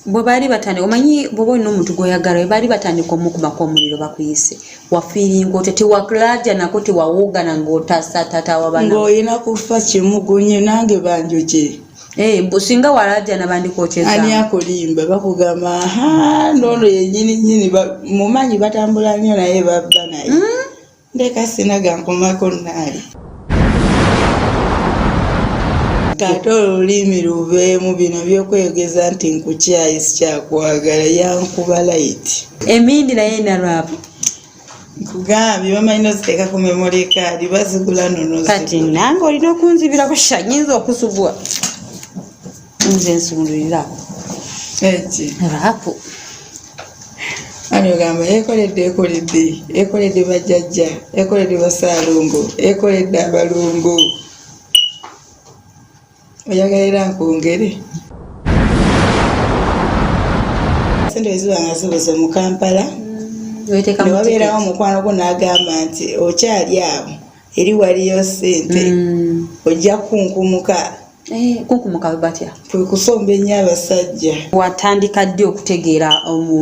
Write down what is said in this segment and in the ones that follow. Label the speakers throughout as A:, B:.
A: Bwe baali batandika, omanyi bw'oba olina omuntu gw'oyagala, bwe baali batandika omukumako omuliro bakuyise, wafiiringa otya? Tewakulaaja nako, tewawoogana ng'otaasa taata w'abaana?
B: Ng'olina kufa kimugunye nange banjoke.
A: Eh, singa walaajana bandikwokyeza.
B: Ani akulimba? Bakugamba aha, noono yennyini nnyini mumanyi batambula nnyo naye babba naye. Ndeka sina gankomako naali. Kate olulimi luveemu bino byokweyogeza nti nkukyaye sikyakwagala, yankuba layiti.
A: Emindi naye nalwapo.
B: Nkugambye bamanyi noziteeka ku memory card, bazigula nono.
A: Kati nange olina okunzibirako, sha nyinza okusubwa. Nze nsundulirako.
B: Eki?
A: Lwapo.
B: Ani ogamba yekoledde, ekoledde, ekoledde bajjajja, ekoledde basaalongo, ekoledde abalongo. Oyagala era nkwongere. Ssente bwe ziba nga zibuze mu Kampala,
A: Weteeka
B: ne
A: mu
B: wabeerawo
A: ticket.
B: Omukwano gwo n'agamba nti okyali awo, eri waliyo ssente, ojja kunkumuka.
A: Eh, kunkumuka batya?
B: Kwe kusomba ennyo abasajja.
A: Watandika ddi okutegeera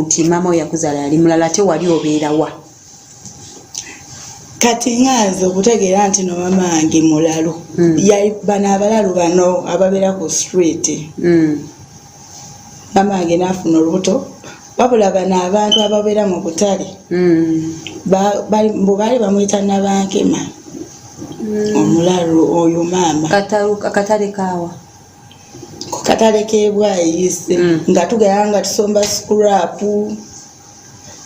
A: nti maama we yakuzaala yali mulala, ate wali obeerawa?
B: Kati nga nze okutegeera nti no maama wange mulalu, yali bano abalalu bano ababeera ku street. Maama wange n'afuna olubuto, wabula bano abantu ababeera mu butale mbu baali bamuyita Nabankema, omulalu oyo maama.
A: Akatale kaawa?
B: Ku katale k'ebwayise, nga tugenda nga tusomba scrap,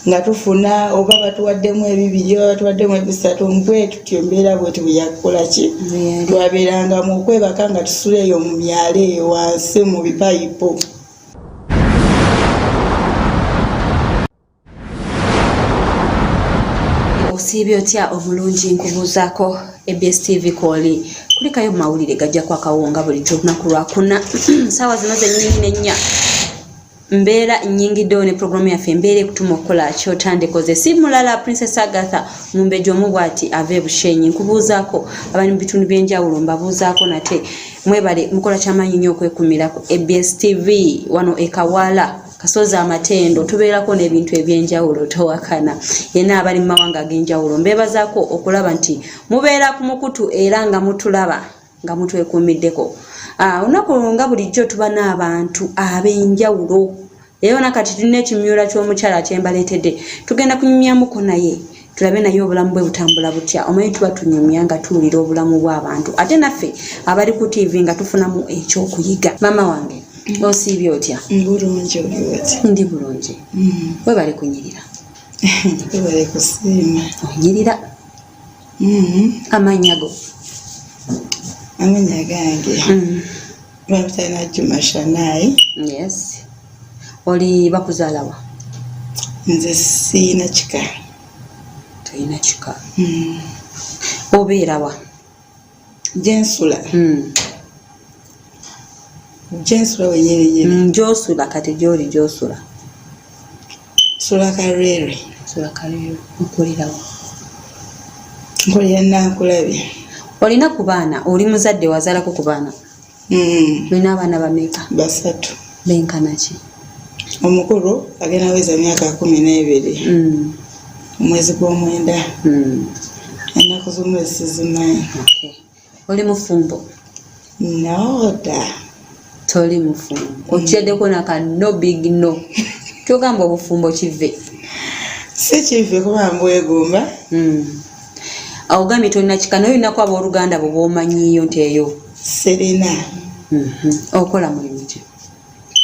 B: nga tufuna oba batuwaddemu ebibiri oba batuwaddemu ebisatu, bwe tutyo embeera bweti bwe yakola ki.
A: Bwe yali.
B: Twabeerangamu okwebaka nga tusula eyo mu myalo eyo wansi mu bipayipo.
A: Osiibye otya omulungi? Nkubuuzaako ABS TV kwoli, kulikayo mu mawulire gajjako akawunga bulijjo olunaku lwakuna saawa zino zennyini nennya. Mbeera nnyingiddewo ne puroguramu yaffe embeera ekutuma okukola kyotandikoze. Si mulala, Princess Agatha Mumbejja omu bw'ati ava e Bushenyi. Nkubuuzaako abali mu bitundu by'enjawulo, mbabuuzaako nate, mwebale mukola kyamaanyi nnyo okwekumira ku ABS TV. Wano e Kawaala Kasozi Amatendo tubeerako n'ebintu ebyenjawulo, towakana. Yenna abali mu mawanga ag'enjawulo mbeebazaako okulaba nti mubeera ku mukutu era nga mutulaba nga mutwekuumiddeko. Olunaku nga bulijjo tuba n'abantu ab'enjawulo, era ona kati tulina ekimyula ky'omukyala kyembaleetedde, tugenda kunyumyamuko naye tulabe naye obulamu bwe butambula butya. Omanyi tuba tunyumya nga tuwulira obulamu bw'abantu, ate naffe abali ku TV nga tufunamu ekyokuyiga. Maama wange, osiibye otya?
B: Bulungi, oli otya?
A: Ndi bulungi. Webale kunyirira.
B: Webale kusiima.
A: Onyirira. Amannya go?
B: Amannya gange bampita Najjuma Shanai.
A: Yes, oli bakuzaalawa?
B: Nze siina kika.
A: Tolina kika? Obeerawa?
B: Gyensula? Gyensula wenyini nyini?
A: Gyosula kati, gyoli gyosula.
B: Sula Karere.
A: Sula Karere. Okolerawa?
B: Nkolera Nankulabye.
A: Olina ku baana? Oli muzadde? Wazaalako ku baana? Olina abaana bameka?
B: Basatu.
A: Benkana ki?
B: Omukulu agenda weza myaka 12 omwezi gw'omwenda, ennaku z'omwezi sizimanyi.
A: Okay. Oli mufumbo?
B: Noda.
A: Toli mufumbo? Okyeddeko naka no big no, kyogamba obufumbo kive?
B: Si kive, kuba mbwegomba.
A: Ogambye tolina kika, naye olinaku abooluganda bo bwomanyiiyo nti eyo?
B: Sirina.
A: Okola mulimu ki?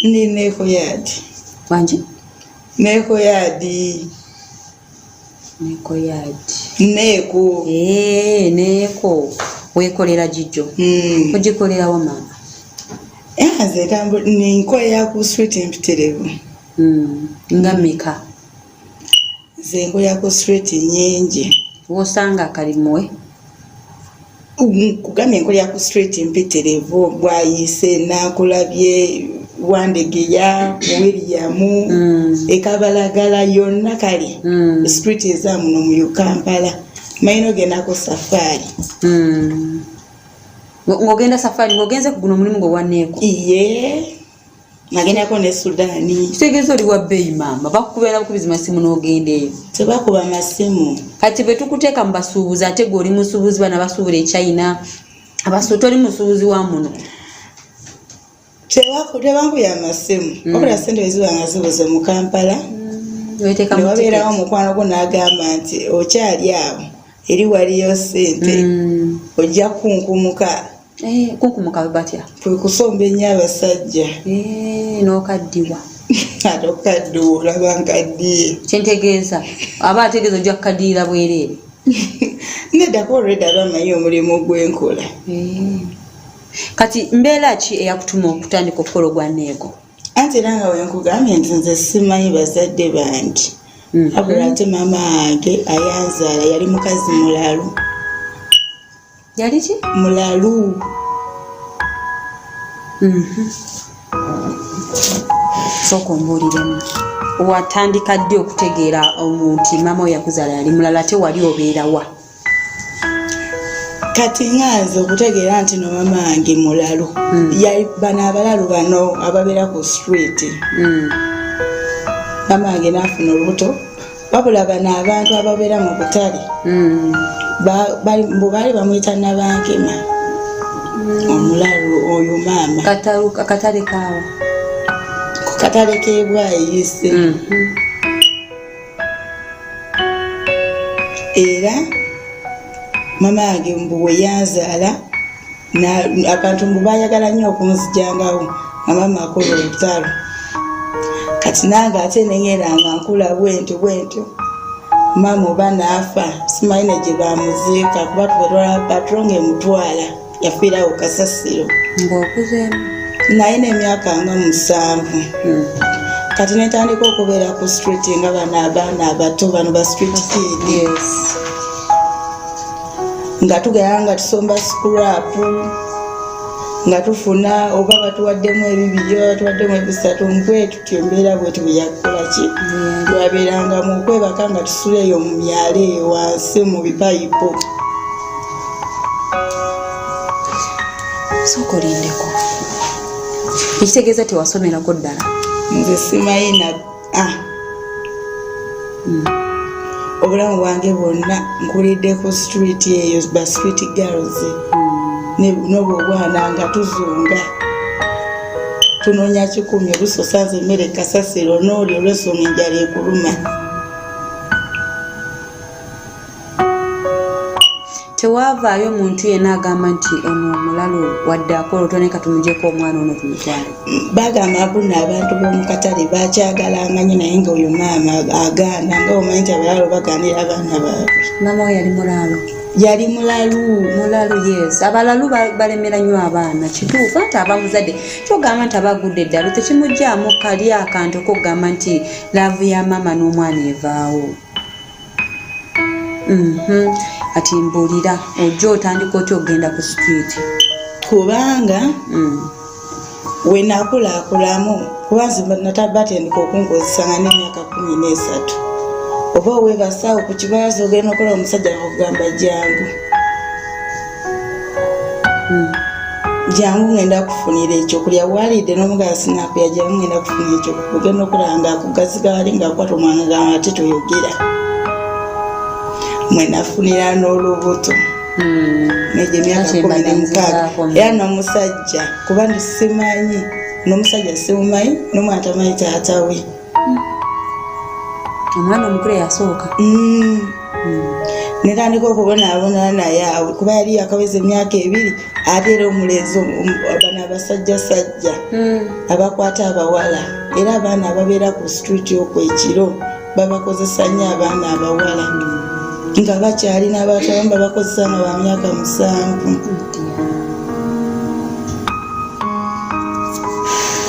B: Ndi nekoyaadi.
A: Wangi?
B: Nekoyaadi.
A: Nekoyaadi?
B: Neeko.
A: Neeko, weekolera gijjo? Ogikolerawo maama?
B: Nze nkolera ku street empitirivu.
A: Nga meka?
B: Nze nkolera ku street nyingi.
A: Wosanga akalimuwe?
B: Kugambye nkolera ku street mpitirivu, Bwayise, Nakulabye, Wandegeya, William, Ekabalagala yonna, kale street ezamuno mu Kampala. Mayina ogendako safaari.
A: Ng'ogenda safaari ng'ogenze ku guno omulimu gwe waneeko?
B: Iye. Nagendako ne Sudaani.
A: Kitegeeza oli wa bbeeyi maama, bakukubeera bukubizi masimu n'ogenda eyo.
B: Tebakuba masimu.
A: Kati bwe tukuteeka mu basuubuzi, ate gwe oli musuubuzi, bana basuubula e China, toli musuubuzi wa muno.
B: Tebankubya amasimu, wabula sente bwe ziba nga zibuze mu Kampala,
A: Weteeka
B: ne
A: mu
B: wabeerawo
A: ticket.
B: omukwano gwo n'agamba nti okyali awo, eri waliyo sente, ojja kunkumuka.
A: Eh, kunkumuka batya?
B: Kwe kusomba ennyo abasajja.
A: Eh, n'okaddiwa.
B: Ate okaddiwa olaba nkaddiye.
A: Kyentegeeza aba ategeeza ojja kukaddirira bwereere.
B: Nedda, kuba olwedda aba amanyi omulimu gwenkola.
A: Eh. Kati mbeera ki eyakutuma okutandika okukola ogwa neego?
B: Anti era nga wenkugambye nti nze simanyi bazadde bange, wabula ate maama wange ayanzaala yali mukazi mulalu.
A: Yali ki?
B: Mulalu.
A: Sooka ombuuliremu, watandika ddi okutegeera nti maama we yakuzaala yali mulala, ate wali obeerawa?
B: Kati nga nze okutegeera nti no maama wange mulalu, yali bano abalalu bano ababeera ku street. Maama wange n'afuna olubuto, wabula bano abantu ababeera mu butale mbu baali bamuyita Nabankema, omulalu oyo maama.
A: Akatale kaawa?
B: Ku katale k'ebwayise. Era mama wange mbu bwe yanzaala, abantu mbu bayagala nnyo okunzijangawo nga maama akola olutalo. Kati nange ate nengenda nga nkula bwentyo bwentyo, maama oba naafa simanyi ne gye bamuziika, kuba patro nga emutwala yafiirawo kasasiro.
A: Ng'okuzeemu?
B: Naye n'emyaka nga 7. Kati netandika okubeera ku street nga bano abaana abato bano ba street kid, nga tugenda nga tusomba scrap, nga tufuna oba batuwaddemu ebibiri oba batuwaddemu ebisatu, bwe tutyo embeera bwetu bwe yakola ki bwabeerangamu okwebaka nga tusula eyo mu myalo eyo wansi mu bipayipo.
A: Sooka olindeko, ekitegeeza tewasomerako ddala?
B: Nze simanyi na ah. Obulamu bwange bwonna nkulidde ku street eyo, ba street girls. N'obwo obwana nga tuzunga tunoonya 100, oluusi osanze emmere kasasiro n'oli olw'ensonga enjala ekuluma.
A: Tewaavaayo muntu yenna agamba nti ono omulalu wadde akola otone, katumugyeko omwana ono tumutwale?
B: Bagamba mbuno abantu b'omu katale bakyagalanga nnyo, naye nga oyo maama agaana, nga omanyi nti abalalu bagaanira abaana baabwe.
A: Maama we yali mulaalo?
B: Yali mulalu.
A: Mulalu, yes. Abalalu balemera nnyo abaana, kituufu. Anti aba muzadde, kyogamba nti aba agudde eddalu, tekimugyamu kali akantu okugamba nti love ya maama n'omwana evaawo. Ati mbuulira, ojja otandika otya okugenda ku street?
B: Kubanga wenakulakulamu, kuba nze batandika okunkozesa nga n'emyaka 13, oba oweebasaawo ku kibalaza ogenda okola, omusajja akugamba jangu, jangu ngenda kufunira ekyokulya. Walidde n'omugala sinakulya, jangu ngenda kufunira ekyokulya. Ogenda okulaba nga akugaziga wali ngaakwata omwana gamba ate toyogera. Mwenafunira n'olubuto negyo emyaka
A: Kati
B: 16.
A: nzizaako.
B: Era n'omusajja, kuba ndi simanyi n'omusajja, simumanyi, n'omwana tamanyi taata we.
A: Omwana omukulu eyasooka?
B: Netandika okubonaabona naye awo, kuba yali yakaweza emyaka 2. Ate era omulenzi bano abasajjasajja abakwata abawala, era abaana ababeera ku street okwo ekiro babakozesa nnyo abaana abawala nga bakyalina, abantu abamu babakozesa nga ba myaka 7.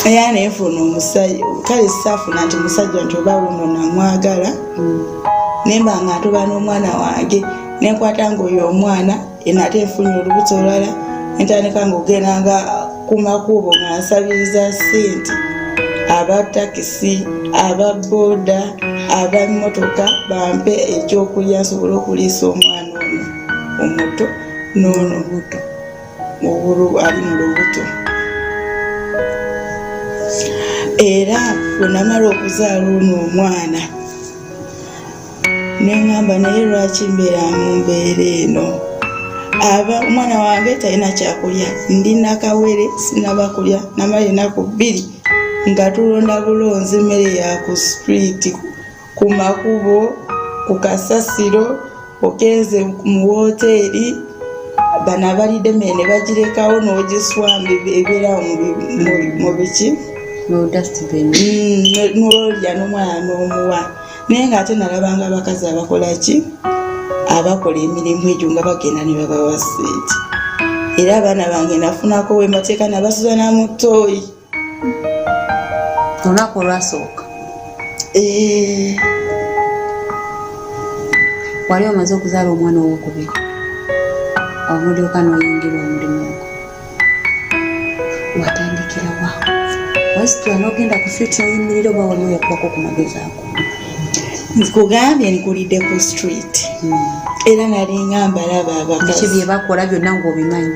B: Era nenfuna omusajja, kale saafuna nti musajja nti oba wuno namwagala, nemba nga ntuba n'omwana wange, nenkwata nga oyo omwana eno, ate nfunye olubuto olulala, nentandika nga ogendanga ku makubo nga nsabiriza sente aba takisi, aba booda, aba mmotoka, bampe ekyokulya nsobole okuliisa omwana ono omuto n'ono ali mu lubuto. Era bwe namala okuzaala ono omwana neŋŋamba, naye lwaki mbeera mu mbeera eno? Aba omwana wange talina kyakulya, ndi nakawere, sinaba kulya, namala enaku 2 nga tulonda bulonzi mmere ya ku street, ku makubo, ku kasasiro, ogenze mu woteeri, bano abalidde emmere ne bagirekawo n'ogiswamba, ebeera mu biki, n'olya n'omwana n'omuwa. Naye ng'ate nalabanga abakazi abakola ki, abakola emirimu egyo, nga bagenda ne babawa ssente. Era abaana bange nafunako we mbateeka, nabasuza namutooyi.
A: Olunaku olwasooka wali omaze okuzaala omwana owokubiri, awo nolyoka n'oyingira omulimu ogwo. Watandikira wa? Wasitula n'ogenda ku street n'oyimirira, oba waliwo yakubako ku magezi ago?
B: Nkugambye, nkulidde ku street era nalinga mbalaba
A: Biki
B: abakazi.
A: Bye bakola byonna ng'obimanyi?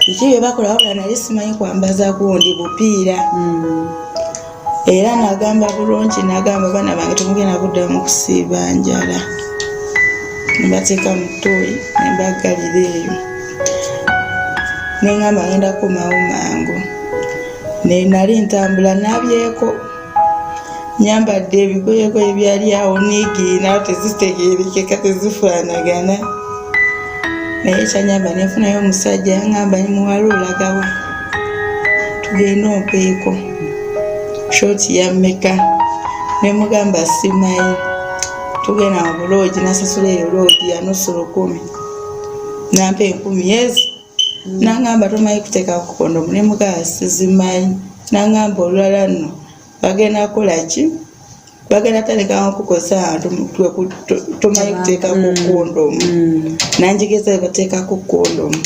B: Biki bye bakola, wabula nali simanyi kwambaza gundi bupiira. Era nagamba bulungi, nagamba baana bange, temugenda kuddamu kusiiba njala. Nebateeka mu ttooyi, nembagalira eyo, neŋŋamba ngenda kukomawo mangu. Nali ntambula nabyeko, nyambadde ebigoyegoye byali awo niigiina, tezitegeerekeka, tezifaanagana. Naye kyanyamba nenfunayo omusajja, yaŋŋamba, "Muwala, olagawa? Tugende ompeeko short ya mmeka?" Nemugamba, "Simanyi." Tugenda mu buloogi, nasasula eyo loogi ya nusu lukumi, nampa 1000 ezi. Nangamba, "Tomanyi kuteekako kondomu?" Nemugamba, "Sizimanyi." Nangamba, "Olulala nno bagenda kukola ki? Bagenda tandika okukozesa abantu, tomanyi kuteekako kondomu." Nanjigeza bateekako kondomu,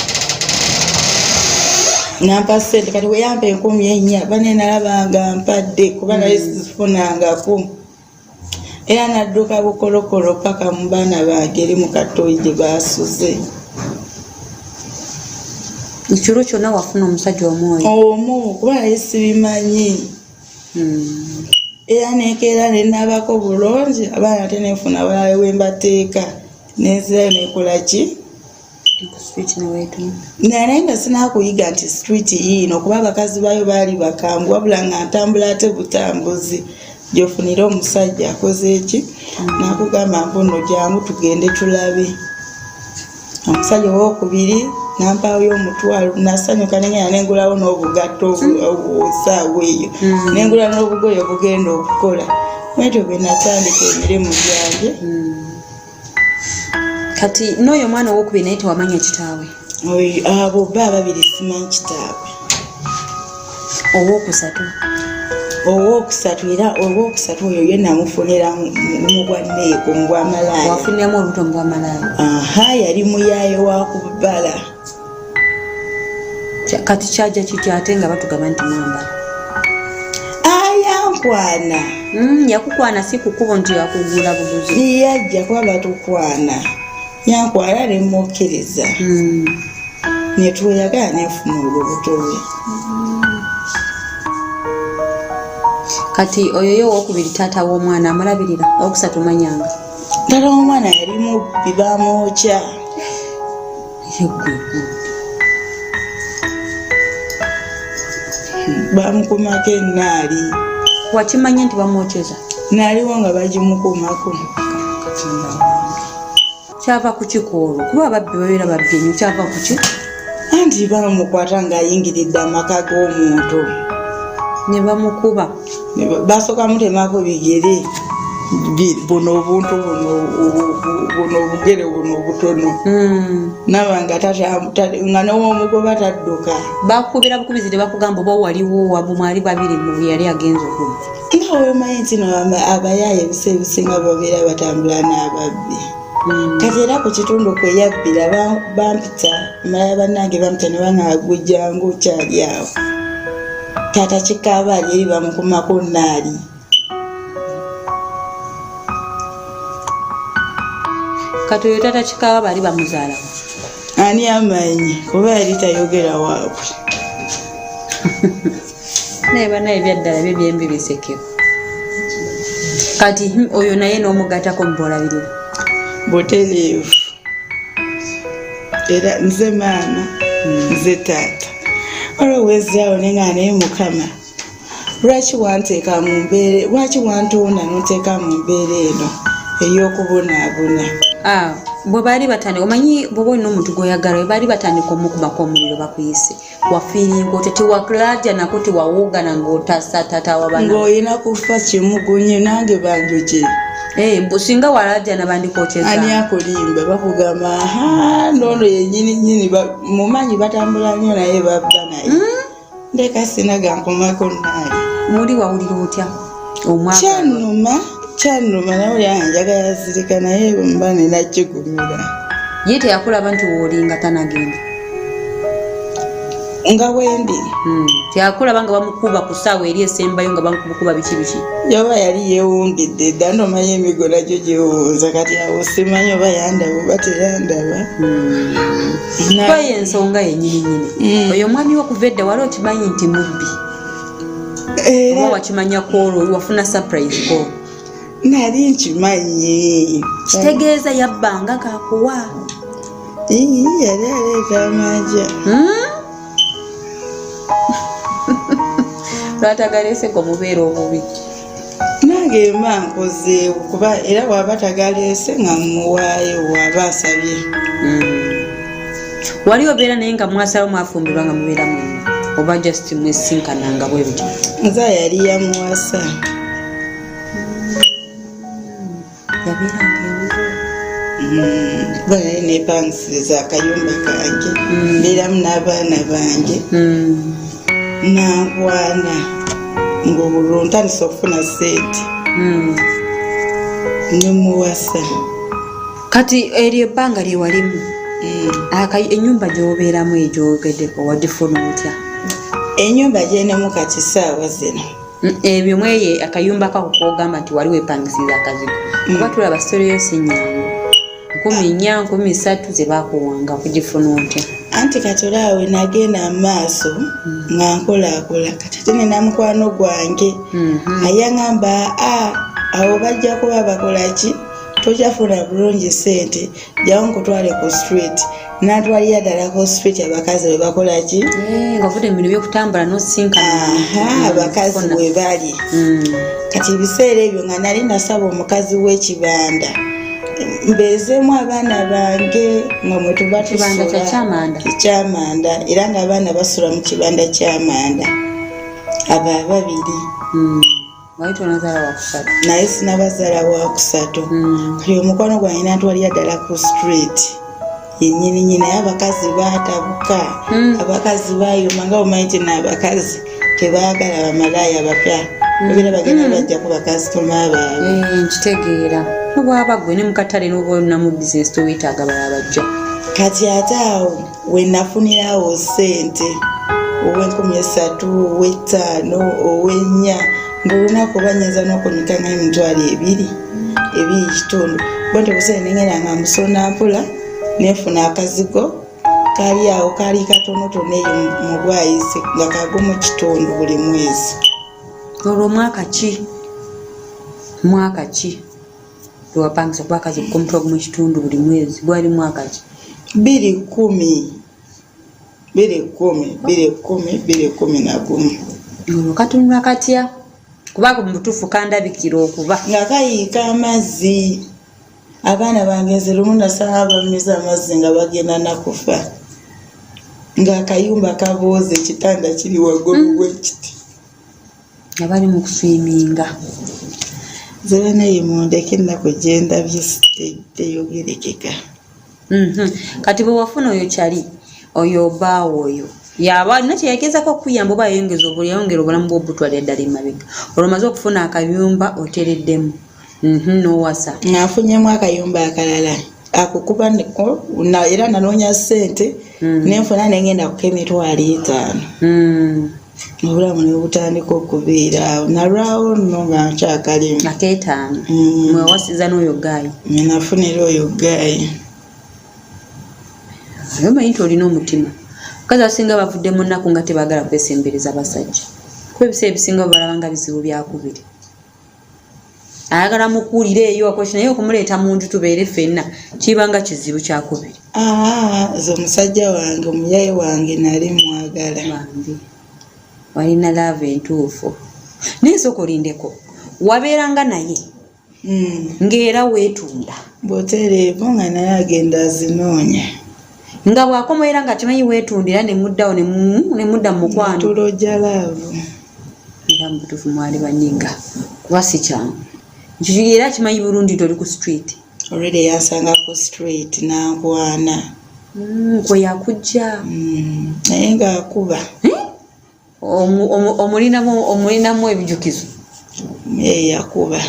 B: nampa sente. Kati weyampa 4000, bane nalabanga mpadde, kuba naye sizifunangako. Era nadduka bukolokolo paka mu baana bange eri mu katoyi gye basuze.
A: Ekiro kyonna wafuna omusajja omwoyo?
B: Omu, kuba naye sibimanyi. Era nekeera nenabako bulungi abaana, ate nenfuna balala wembateeka, nenzirayo nekola ki?
A: Ku street neweetunda.
B: Naye nga sinakuyiga nti street yiino, kuba abakazi baayo baali bakambwe. Wabula nga ntambula ate butambuzi, gyofunire omusajja akoze eki, nakugamba mbuno, "Jangu tugende tulabe." Omusajja owokubiri nampayo 500, nasanyuka, nengenda nengulawo n'obugatto esaawa eyo, nengula n'obugoye obugenda okukola. Bwentyo bwe natandika emirimu gyange.
A: Kati n'oyo omwana owokubiri naye tewamanya kitaawe?
B: Abo ba ababiri simanyi kitaabwe.
A: Owokusatu?
B: Owokusatu, era owokusatu oyo ye namufunira mu bwanneeko, mu bwamalaaya.
A: Wafuniramu olubuto mu bwamalaaya?
B: Aha, yali muyaaye wa kubbala.
A: Kati kyajja kitya ate nga batugamba nti mwambala?
B: Ayankwana.
A: Yakukwana, si kukubo nti yakugula buguzi?
B: Yajja kuba batukwana, yankwana nemukkiriza, netweyagala, nenfuna olubuto lwe.
A: Kati oyo ye owokubiri, taata w'omwana amulabirira? Owokusatu manyanga?
B: Ddala omwana yali mubbi, bamwokya.
A: Yeggwe.
B: Bamukumako enaali.
A: Wakimanya nti bamwokyeza?
B: Naliwo nga bagimukumako.
A: Katonda wange, kyava ku kiko olwo? Kuba ababbi babeera babbi ennyo. Kyava ku ki?
B: Anti bamukwata ng'ayingiridde amaka g'omuntu.
A: Ne bamukuba?
B: Ne basooka mutemako bigere. Buno obuntu buno, buno obugere buno obutono. Naba nga nga newomugoba tadduka.
A: Bakubira bukubizi, tebakugamba oba waliwo wabu mwali babiri mu bwe yali agenza okubba?
B: Nga wemanyi nti no abayaaye ebisa ebisinga babeera batambula n'ababbi. Kati era ku kitundu kwe yabbira bampita, malala bannange bampita ne bangamba, "Gwe jangu, okyali awo, taata kikaaba ali eri, bamukumako naali."
A: Kati oyo taata kikaaba bali bamuzaalawo?
B: Ani amanyi, kuba yali tayogera waabwe.
A: Naye banaye byaddala byo byembi bisekebwa. Kati oyo naye n'omugattako mubolabirira.
B: Butereevu. Era nze maama, nze taata. Waliwo wezaawo naye nga naye Mukama, lwaki wanteeka mu mbeera, lwaki wantonda n'onteeka mu mbeera eno ey'okubonaabona?
A: Bwe baali batandika, omanyi bw'oba olina omuntu gw'oyagala, bwe baali batandika omukumako omuliro bakuyise, wafiiringa otya? Tewakulaaja nako, tewawoogana ng'otasa taata w'abaana?
B: Ng'olina kufa kimugunye nange banjokye.
A: Mbu singa walaajana bandikwokyeza.
B: Ani akulimba? Bakugamba aha, noono yennyini nnyini, mumanyi batambula nnyo naye babba naye. Ndeka sina gankomako naye.
A: Muli wawulira otya? Omwaka.
B: Kyannuma, kyannuma, naye oli njagala zirika naye mba nina kigumira.
A: Ye teyakulaba nti w'olinga tanagenda?
B: Nga wendi.
A: Teyakulaba nga bamukuba ku ssaawa eri esembayo nga bamukuba biki biki?
B: Yoba yali yeewumbidde dda, ndomanyi emigo nagyo gyewunza, kati awo simanyi oba yandaba oba teyandaba.
A: Kuba ye ensonga yennyini nnyini. Oyo omwami wo kuva edda wali okimanyi nti mubbi? Oba wakimanya kwolwo wafuna surprise kwolwo?
B: Nali nkimanyi.
A: Kitegeeza yabbanga kakuwa.
B: Ii, yali aleeta amanja.
A: Lwatagaleese gwe mubeera obubi.
B: Nange mba nkozeewo kuba era bw'aba tagaleese nga mmuwaayo bw'aba asabye.
A: Wali obeera naye nga mwasalawo mwafumbirwa nga mubeera mwenna oba just mwesinkananga bwe bityo?
B: Nze yali yamuwasa.
A: Yabeeranga ewuwo.
B: Kuba nali neepangisiriza akayumba kange, mbeeramu n'abaana bange. Nankwana ng'olwo ntandise okufuna ssente. Ne muwasa.
A: Kati eryo ebbanga lye walimu, ennyumba gy'obeeramu egyogeddeko wagifuna otya?
B: Ennyumba gyenemu kati ssaawa zino.
A: Ebyo mweye akayumba kako k'ogamba nti wali weepangisiriza akazigo. Kuba tulaba story yo si nnyangu. 4,000, 3,000 ze baakuwanga kugifuna otya?
B: Anti kati olaba we nagenda mu maaso nga nkolaakola, kati ate nina mukwano gwange ayaŋŋamba, awo bajja kuba bakola ki, tokyafuna bulungi ssente, jjawo nkutwale ku street. Nantwalira ddala ku street abakazi bwe bakola ki?
A: Ng'ovudde mu bino by'okutambula n'osinkana.
B: Aha, abakazi bwe bali. Kati ebiseera ebyo nga nali nasaba omukazi w'ekibanda mbeezeemu abaana bange nga mwe tuba
A: Kibanda
B: tusula.
A: kya Kyamanda?
B: Kyamanda, era ng'abaana basula mu kibanda ky'amanda, abo ababiri.
A: Wali tonazaala wakusatu?
B: Naye sinabazaala wakusatu. Kati omukwano gwange nantwalira ddala ku street yennyini nyini, naye abakazi baatabuka. Abakazi bayoma nga omanyi nti n'abakazi tebaagala bamalaaya bapya, babeera bagenda bajja ku bakasitoma baabwe.
A: Nkitegeera. Nobwaba gwe ne mukatale n'oba olina mu bizinesi toweetaaga balala bajja.
B: Kati ate awo we nafunirawo ssente, ow'enkumi 3, ow'ettaano, ow'ennya, ng'olunaku oba nnyinza n'okunyika nga 20,000, 2.5. Bwe nti obuseera nengenda nga musonda mpola nenfuna akazigo kali awo kaali katonotono eyo mu Bwayise nga kagumu kitundu buli mwezi.
A: Olwo mwaka ki? Mwaka ki lwewapangisa kuba akazigo k'omutwalo gumu ekitundu buli mwezi? Gwali mwaka ki?
B: 2010, 2010, 2010, 2011.
A: Olwo katunula katya? Kuba mu butuufu kandabikira okuba
B: nga kayiika amazzi. Abaana bange nze lumu nasanga bamize amazzi nga bagenda nakufa, ng'akayumba kabooze, ekitanda kiri waggulu bwekiti.
A: Nga bali mu kuswiminga.
B: Nze banaye mundeke, ennaku gyendabye teyogerekeka.
A: Kati bwe wafuna oyo kyali oyo bbaawo oyo yaba alina kyeyagezako okuyamba oba yayongeza yayongera obulamu bwe obutwalira ddala emabega? Olwo omaze okufuna akayumba otereddemu, n'owasa.
B: Nga nfunyemu akayumba akalala ako kuba era nanoonya ssente nenfuna nengenda kuka 50,000. Obulamu ne butandika okubeera awo, nalwawo nno nga nkyakalimu.
A: Akeetaano. Mwewasiza n'oyo gaayi?
B: Nafunira oyo gaayi.
A: Naye omanyi nti olina omutima. Abakazi abasinga bavudde mu nnaku nga tebaagala kwesembereza basajja. Kuba ebiseera ebisinga balaba nga bizibu byakubiri. Ayagala mukuulire eyo akoki naye okumuleeta mu nju tubeere ffenna kiba nga kizibu kyakubiri.
B: Nze omusajja wange omuyaye wange nali mwagala.
A: Bambi walina laava entuufu naye sooka olindeko wabeeranga naye ng'era weetunda.
B: Butereevu nga naye agenda azinoonya.
A: Nga bw'akomawo era nga kimanyi weetunda era ne muddawo ne mudda mu mukwano.
B: Tulojja laavu.
A: Era mu butuufu mwali banyiga kuba si kyangu. Nkyo era kimanyi bulungi nti oli ku street.
B: Already yansanga ku street n'ankwana.
A: Kwe yakujja.
B: Naye ng'akuba.
A: Omulinamu ebijukizo.
B: Ye yakuba.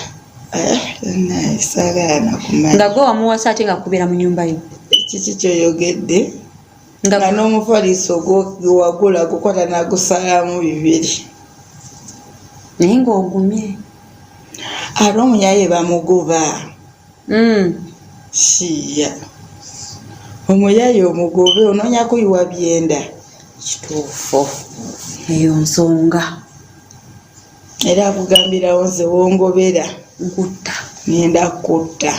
B: Saagala na kumanya.
A: Nga gwe wamuwasa ate nga akubira mu nnyumba yo.
B: Kiki ky'oyogedde? Nga n'omufaliso gwe wagula gukwata n'agusalamu bibiri.
A: Naye ng'ogumye.
B: Ate omuyaye bamugoba. Shiya. Omuyaye omugobe onoonya kuyiwa byenda.
A: Kituufu. Eyo nsonga.
B: Era akugambirawo nze wongobera.
A: Nkutta.
B: Ngenda kutta.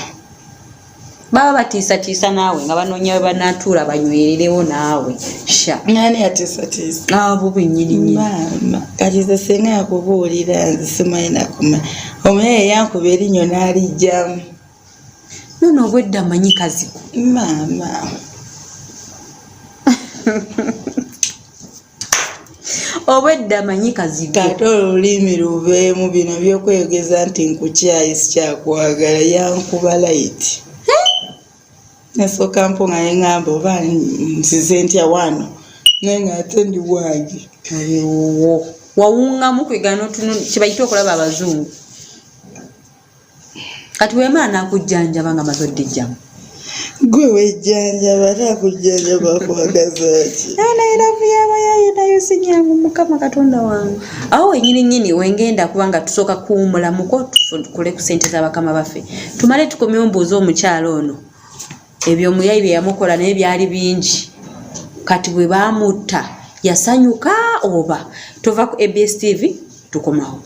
A: Baba batiisatiisa naawe nga banoonya we banaatuula banywererewo naawe. Sha.
B: Ani atiisatiisa?
A: Abo bennyini nnyini.
B: Maama, kati nze singa yakubuulira nze simanyi na kumanya. Omuyaye yankuba erinnyo n'aliggyamu.
A: Nono obwedda amanyi kazibu.
B: Maama.
A: Obwedda amanyi kazibu.
B: Kati olulimi luveemu bino by'okweyogeza nti nkukyaye sikyakwagala yankuba layiti. Nasooka mpo nga ne ŋŋamba oba nzize ntya wano naye ng'ate ndi wange.
A: Oliwo. Wawungamu kwegana kye bayita okulaba abazungu. Kati wemala n'akujjanjaba nga maze oddijjamu.
B: Gwe wejjanjaba ate akujjanjaba akwagaza ki?
A: Naye laavu y'abayaaye nayo si nnyangu Mukama Katonda wange. Awo wennyini nnyini wengenda kubanga tusooka kuwummulamuko tukole ku ssente za bakama baffe. Tumale tukomyewo mbuuze omukyala ono. Ebyo omuyayi bye yamukola naye byali bingi. Kati bwe baamutta yasanyuka oba? Tova ku ABS TV tukomawo.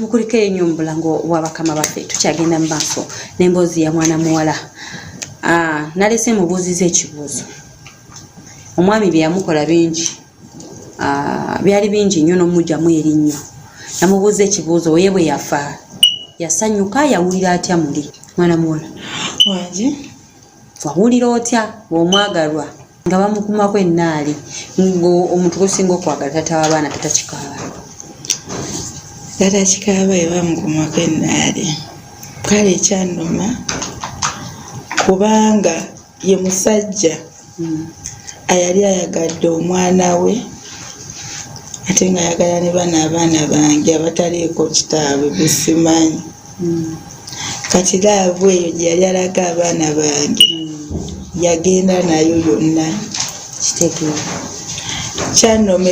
A: Mukulike ennyo mu bulango bwa bakama baffe, tukyagenda mu maaso n'emboozi ya mwana muwala. Nalese mubuuziza ekibuuzo. Omwami bye yamukola bingi. Byali bingi nnyo n'omuggyamu erinnyo. Namubuuza ekibuuzo ye bwe yafa yasanyuka yawulira atya muli mwana muwala?
B: Wangi.
A: Wawulira otya ng'omwagalwa nga bamukumako ennaali ng'omuntu gw'osinga okwagala taata w'abaana tata Kikaaba?
B: Tata Kikaaba ye bamukumako ennaali. Kale ekyannuma kubanga ye musajja ayali ayagadde omwana we ate ng'ayagala ne bano abaana bange abataliiko kitaabwe besimanyi. Kati laavu eyo gye yali alaga abaana bange Yagenda nayo yonna.
A: Kitegeera.
B: Kyannuma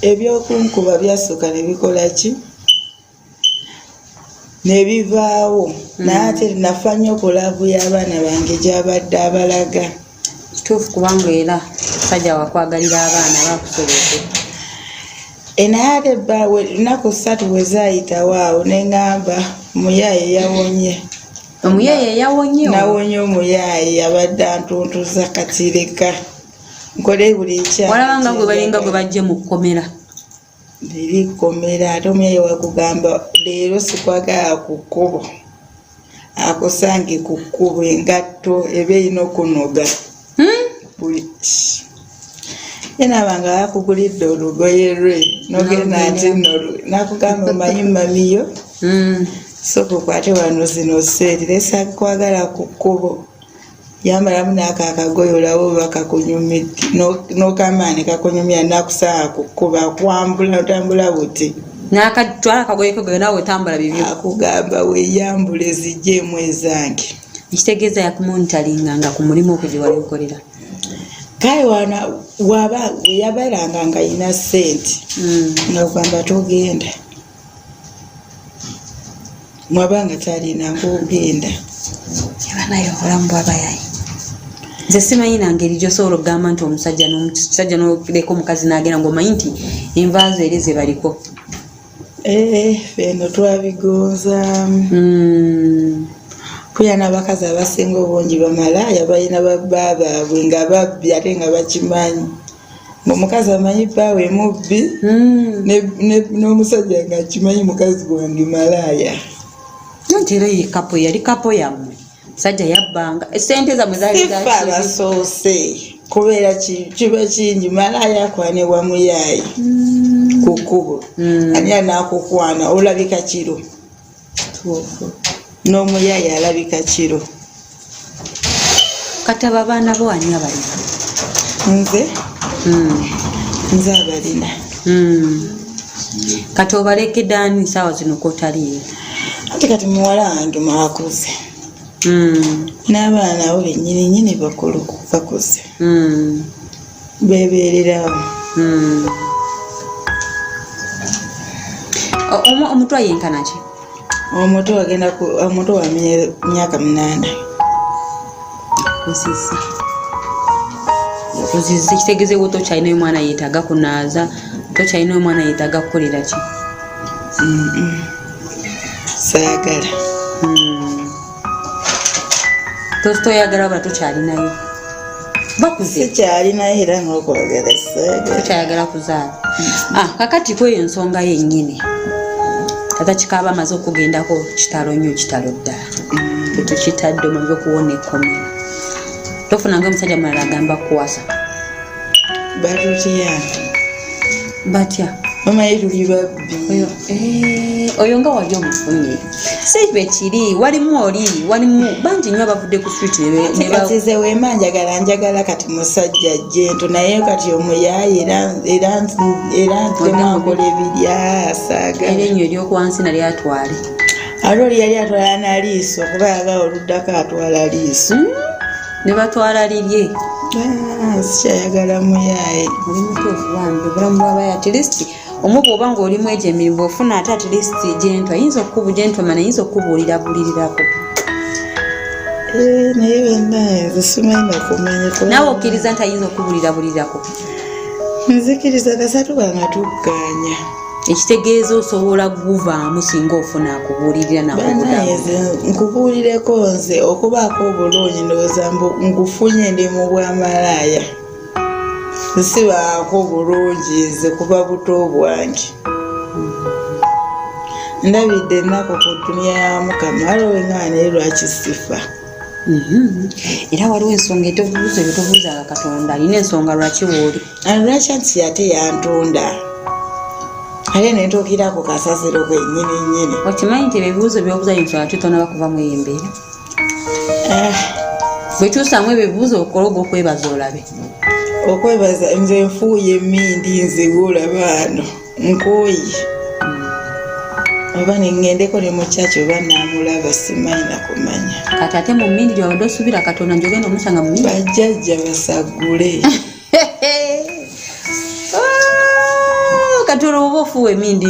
B: ebyokunkuba byasooka ne bikola ki? Ne bivaawo. Naye ate nafa nnyo ku laavu y'abaana bange gy'abadde abalaga.
A: Kituufu, kubanga era musajja wakwagalira abaana bakusobodde.
B: E, naye ate bbaawe ennaku 3 bwe zaayitawo awo ne ŋŋamba omuyaaye yawonye.
A: Omuyaaye yawonye?
B: Nawonye omuyaaye abadde antuntuza, kati leka nkole buli kyange.
A: Walaba nga gwe balinga gwe bajje mu kkomera.
B: Liri kkomera, ate omuyaaye wakugamba leero sikwagala ku kkubo, akusange ku kkubo engatto eba erina okunoga. Buli ye naaba nga bakugulidde olugoye lwe nogenda nti nno nakugamba omanyi mamiyo sooka okwate wano zino sente lesa kwagala ku kkubo, yambalamu naako akagoye olabe oba kakunyumidde, n'okamaani kakunyumira, nakusanga ku kkubo akwambula otambula buti.
A: Nakatwala akagoye ke nawe otambula bibyo.
B: Akugamba weeyambule zijjeemu ezange.
A: Ekitegeeza yakumonitalinga nga ku mulimu okwo gye wali okolera.
B: Kale wana waba weyabalanga nga yina sente nga kugamba togenda, mwaba nga talina ngaogenda.
A: Eba naye obulamu bwabayayi, nze simanyi nangeri gyosobola okugamba nti omusajja n'omusajja noleka omukazi n'agenda ng'omanyi nti envaazo eri ze baliko.
B: Eh, eno twabigonzaamu. Kuya n'abakazi abasinga obungi bamalaaya balina babba baabwe nga babbi ate nga bakimanyi, ngaomukazi amanyi bbaawe mubbi n'omusajja nga akimanyi mukazi gwange malaaya.
A: Nti era ye couple yali couple yammwe, musajja yabbanga esente zammwe zaali
B: Sifa
A: za kibi.
B: Abasoose kubeera kiba kingi malaaya akwanibwa muyaayi ku kkubo. Ani anaakukwana? Olabika kiro. N'omuyaayi alabika kiro.
A: Kati abo abaana bo ani abalina?
B: Nze. Nze abalina.
A: Kati obalekedde ani saawa zino kotaliyo?
B: Ate kati muwala wange mwakuze. N'abaana abo bennyini nyini bakulu, bakuze. Bebeererawo.
A: Omuto ayenkana ki?
B: Omuto agenda omuto wa myaka 8.
A: Kuzizza, kuzizza, ekitegeeza ewo tokyalinayo mwana yeetaaga kunaaza, tokyalinayo mwana yeetaaga kukolera ki?
B: Saagala.
A: Toyagala wabula tokyalinayo, bakuze.
B: Sikyalinayo era n'okwagala saagala.
A: Tokyayagala kuzaala. Ah, kakati kweyo ensonga yennyini, tata kikaaba amaze okugendako, kitalo nnyo, kitalo ddala, ekyo kitadde omaze okuwona ekkomera, tofunanga omusajja mulala agamba kuwasa?
B: Batutya.
A: Batya?
B: Bamanyi tuli babbi.
A: Oyo, oyo nga wali omufunye, si bwe kiri? Walimu oli, walimu bangi nnyo abavudde ku street
B: Ate kati nze wema njagala kati musajja gentle, naye kati omuyaayi era nzemu akola ebirya saagala.
A: Era ennyo eryokuwansi nalyo atwale.
B: Ate oli yali atwala naliiso, kuba yaga oluddako atwala liiso.
A: Ne batwala lirye.
B: Ah, sikyayagala muyaayi.
A: Oli mutuufu bambi, obulamu bwabayo at least omu bw'oba ng'olimu egyo emirimu ofuna, ate at least gentle ayinza okukubu gentleman ayinza okukubuulira bulirirako.
B: Eh, naye bannange nze simanyi nakumanya.
A: Naawe okkiriza nti ayinza okubuulira bulirirako?
B: Nzikiriza kasatu banga tukkaanya.
A: Ekitegeeza osobola guvaamu singa ofuna akubuulirira
B: Bannange
A: nakubudamu.
B: Nze nkubuulireko, nze okubaako obulungi ndowooza mbu ngufunye ndi mu bwamalaaya, nsibaako bulungi nze kuba buto bwange ndabidde ennaku ku dduniya ya Mukama, waliwo engaa naye lwaki sifa?
A: Era waliwo ensonga etobuuza ebyo, tobuuzanga Katonda, alina ensonga lwaki wooli.
B: Lwaki nti ate yantunda ate nentuukira ku kasasiro kwennyini nnyini?
A: Okimanyi nti ebyo ebibuuzo byobuuza ensonga ki tonaba kuva mu eyo embeera?
B: Ah,
A: Bwekyusaamu ebyo ebibuuzo okole ogwokwebaza olabe.
B: Okwebaza nze nfuuye emindi, nze gwolaba ano nkooye. Oba nengendeko ne mu kyaki oba namulaba, simanyi nakumanya.
A: Kati ate mu mmindi gyewabadde osuubira Katonda njogenda omusanga mu mmindi?
B: Bajjajja basaggule.
A: Ah, kati olwo oba ofuuwa emindi,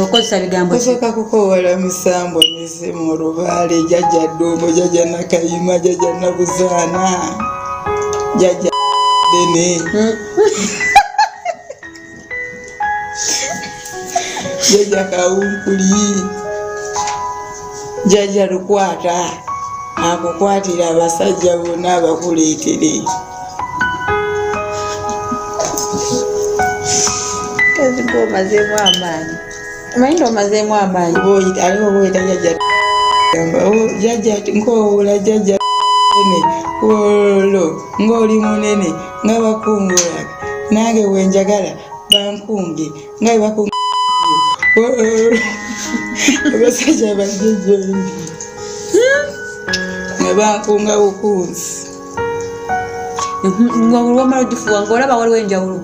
A: Okozesa bigambo ki?
B: Kusooka kukowala misambwa, mizimu, lubaale, jjajja Ddumbo, jjajja Nakayima, jjajja Nabuzaana, jjajja Dene, jjajja Kawumpuli, jjajja Lukwata akukwatira abasajja bonna abakuleetere.
A: Kazi gwe omazeemu amaanyi, omanyi nti omazeemu amaanyi.
B: Ate oba oyita jjajja, gamba, "Oh, jjajja, nkowoola jjajja nene wololo, ng'oli munene nga bakungula, nange bwe njagala bankunge nga bwe bakunga wololo, abasajja bajje gyendi nga bankunga bukunzi."
A: Nga buli wamala ogifuuwa ng'olaba waliwo enjawulo?